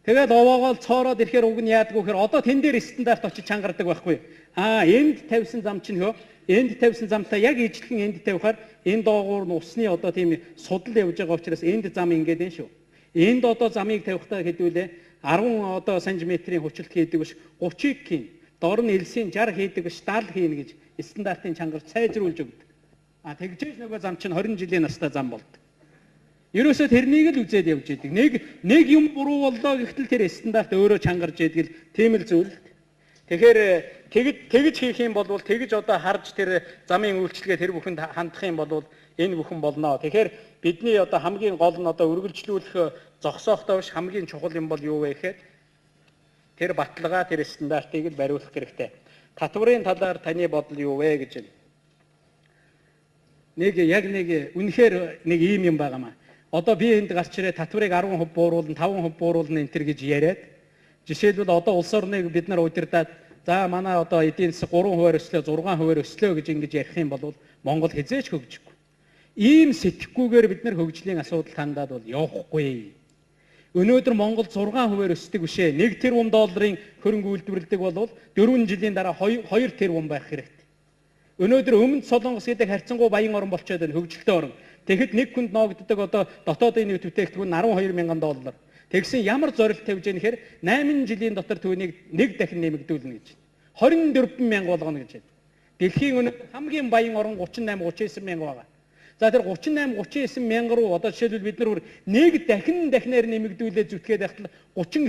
Тэгээд овоогоол цоороод ирэхээр уг нь яадгүй гэхээр одоо тэн дээр стандарт очиж чангардаг байхгүй. Аа энд тавьсан зам чинь хөө энд тавьсан замтай яг ижлэхэн энд тавихаар энэ доогуур нь усны одоо тийм судал явж байгаа учраас энд зам ингээд энэ шүү. Энд одоо замыг тавихтаа хэдүүлээ 10 одоо сантиметрийн хүчлэлт хийдэг биш 30-ыг хийн. Дор нь элсийн 60 хийдэг биш 70 хийнэ гэж стандартын чангаар сайжруулж өгдөг. А тэгжээж нөгөө зам чинь 20 жилийн настай зам болдог. Ерөөсөө тэрнийг л үзээд явж идэг. Нэг юм буруу боллоо гэхтэл тэр стандарт өөрөө чангарч идэг л тийм л зүйл. Тэгэхээр тэгж хийх юм бол тэгж одоо харж тэр замын үйлчилгээ тэр бүхэнд хандах юм бол энэ бүхэн болно. Тэгэхээр бидний одоо хамгийн гол нь одоо үргэлжлүүлэх зогсоохтой биш хамгийн чухал юм бол юу вэ гэхээр тэр баталгаа тэр стандартыг л бариулах хэрэгтэй. Татварын талаар таны бодол юу вэ гэж. Нэг яг нэг үнэхээр нэг ийм юм байгаа маа. Одоо би энд гарч ирээ татварыг 10% бууруулна, 5% бууруулна энэ төр гэж яриад жишээлбэл одоо улс орныг бид нар удирдаад за манай одоо эдийн засаг 3% өслөө, 6% өслөө гэж ингэж ярих юм бол Монгол хэзээ ч хөгжихгүй. Ийм сэтгэхгүйгээр бид нар хөгжлийн асуудал хандаад бол явахгүй. Өнөөдөр Монгол 6% өсдөг биш ээ. 1 тэрбум долларын хөрөнгө үйлдвэрлэдэг бол 4 жилийн дараа 2 тэрбум байх хэрэгтэй. Өнөөдөр Өмнөд Солонгос гэдэг харьцангуй баян орн болчиход байна, хөгжилтэй орн. Тэгэхэд нэг хүнд ноогддог одоо дотоодын нийт бүтээгдэхүүн 12 мянган доллар. Тэгсэн ямар зорилт тавьж яах гэхээр 8 жилийн дотор түүнийг нэг дахин нэмэгдүүлнэ гэж. 24 мянга болгоно гэж байна. Дэлхийн өнөөдөр хамгийн баян орон 38 39 мянга байгаа. За тэр 38 39 мянга руу одоо жишээлбэл бид нар нэг дахин дахинаар нэмэгдүүлээ зүтгээд байхад 30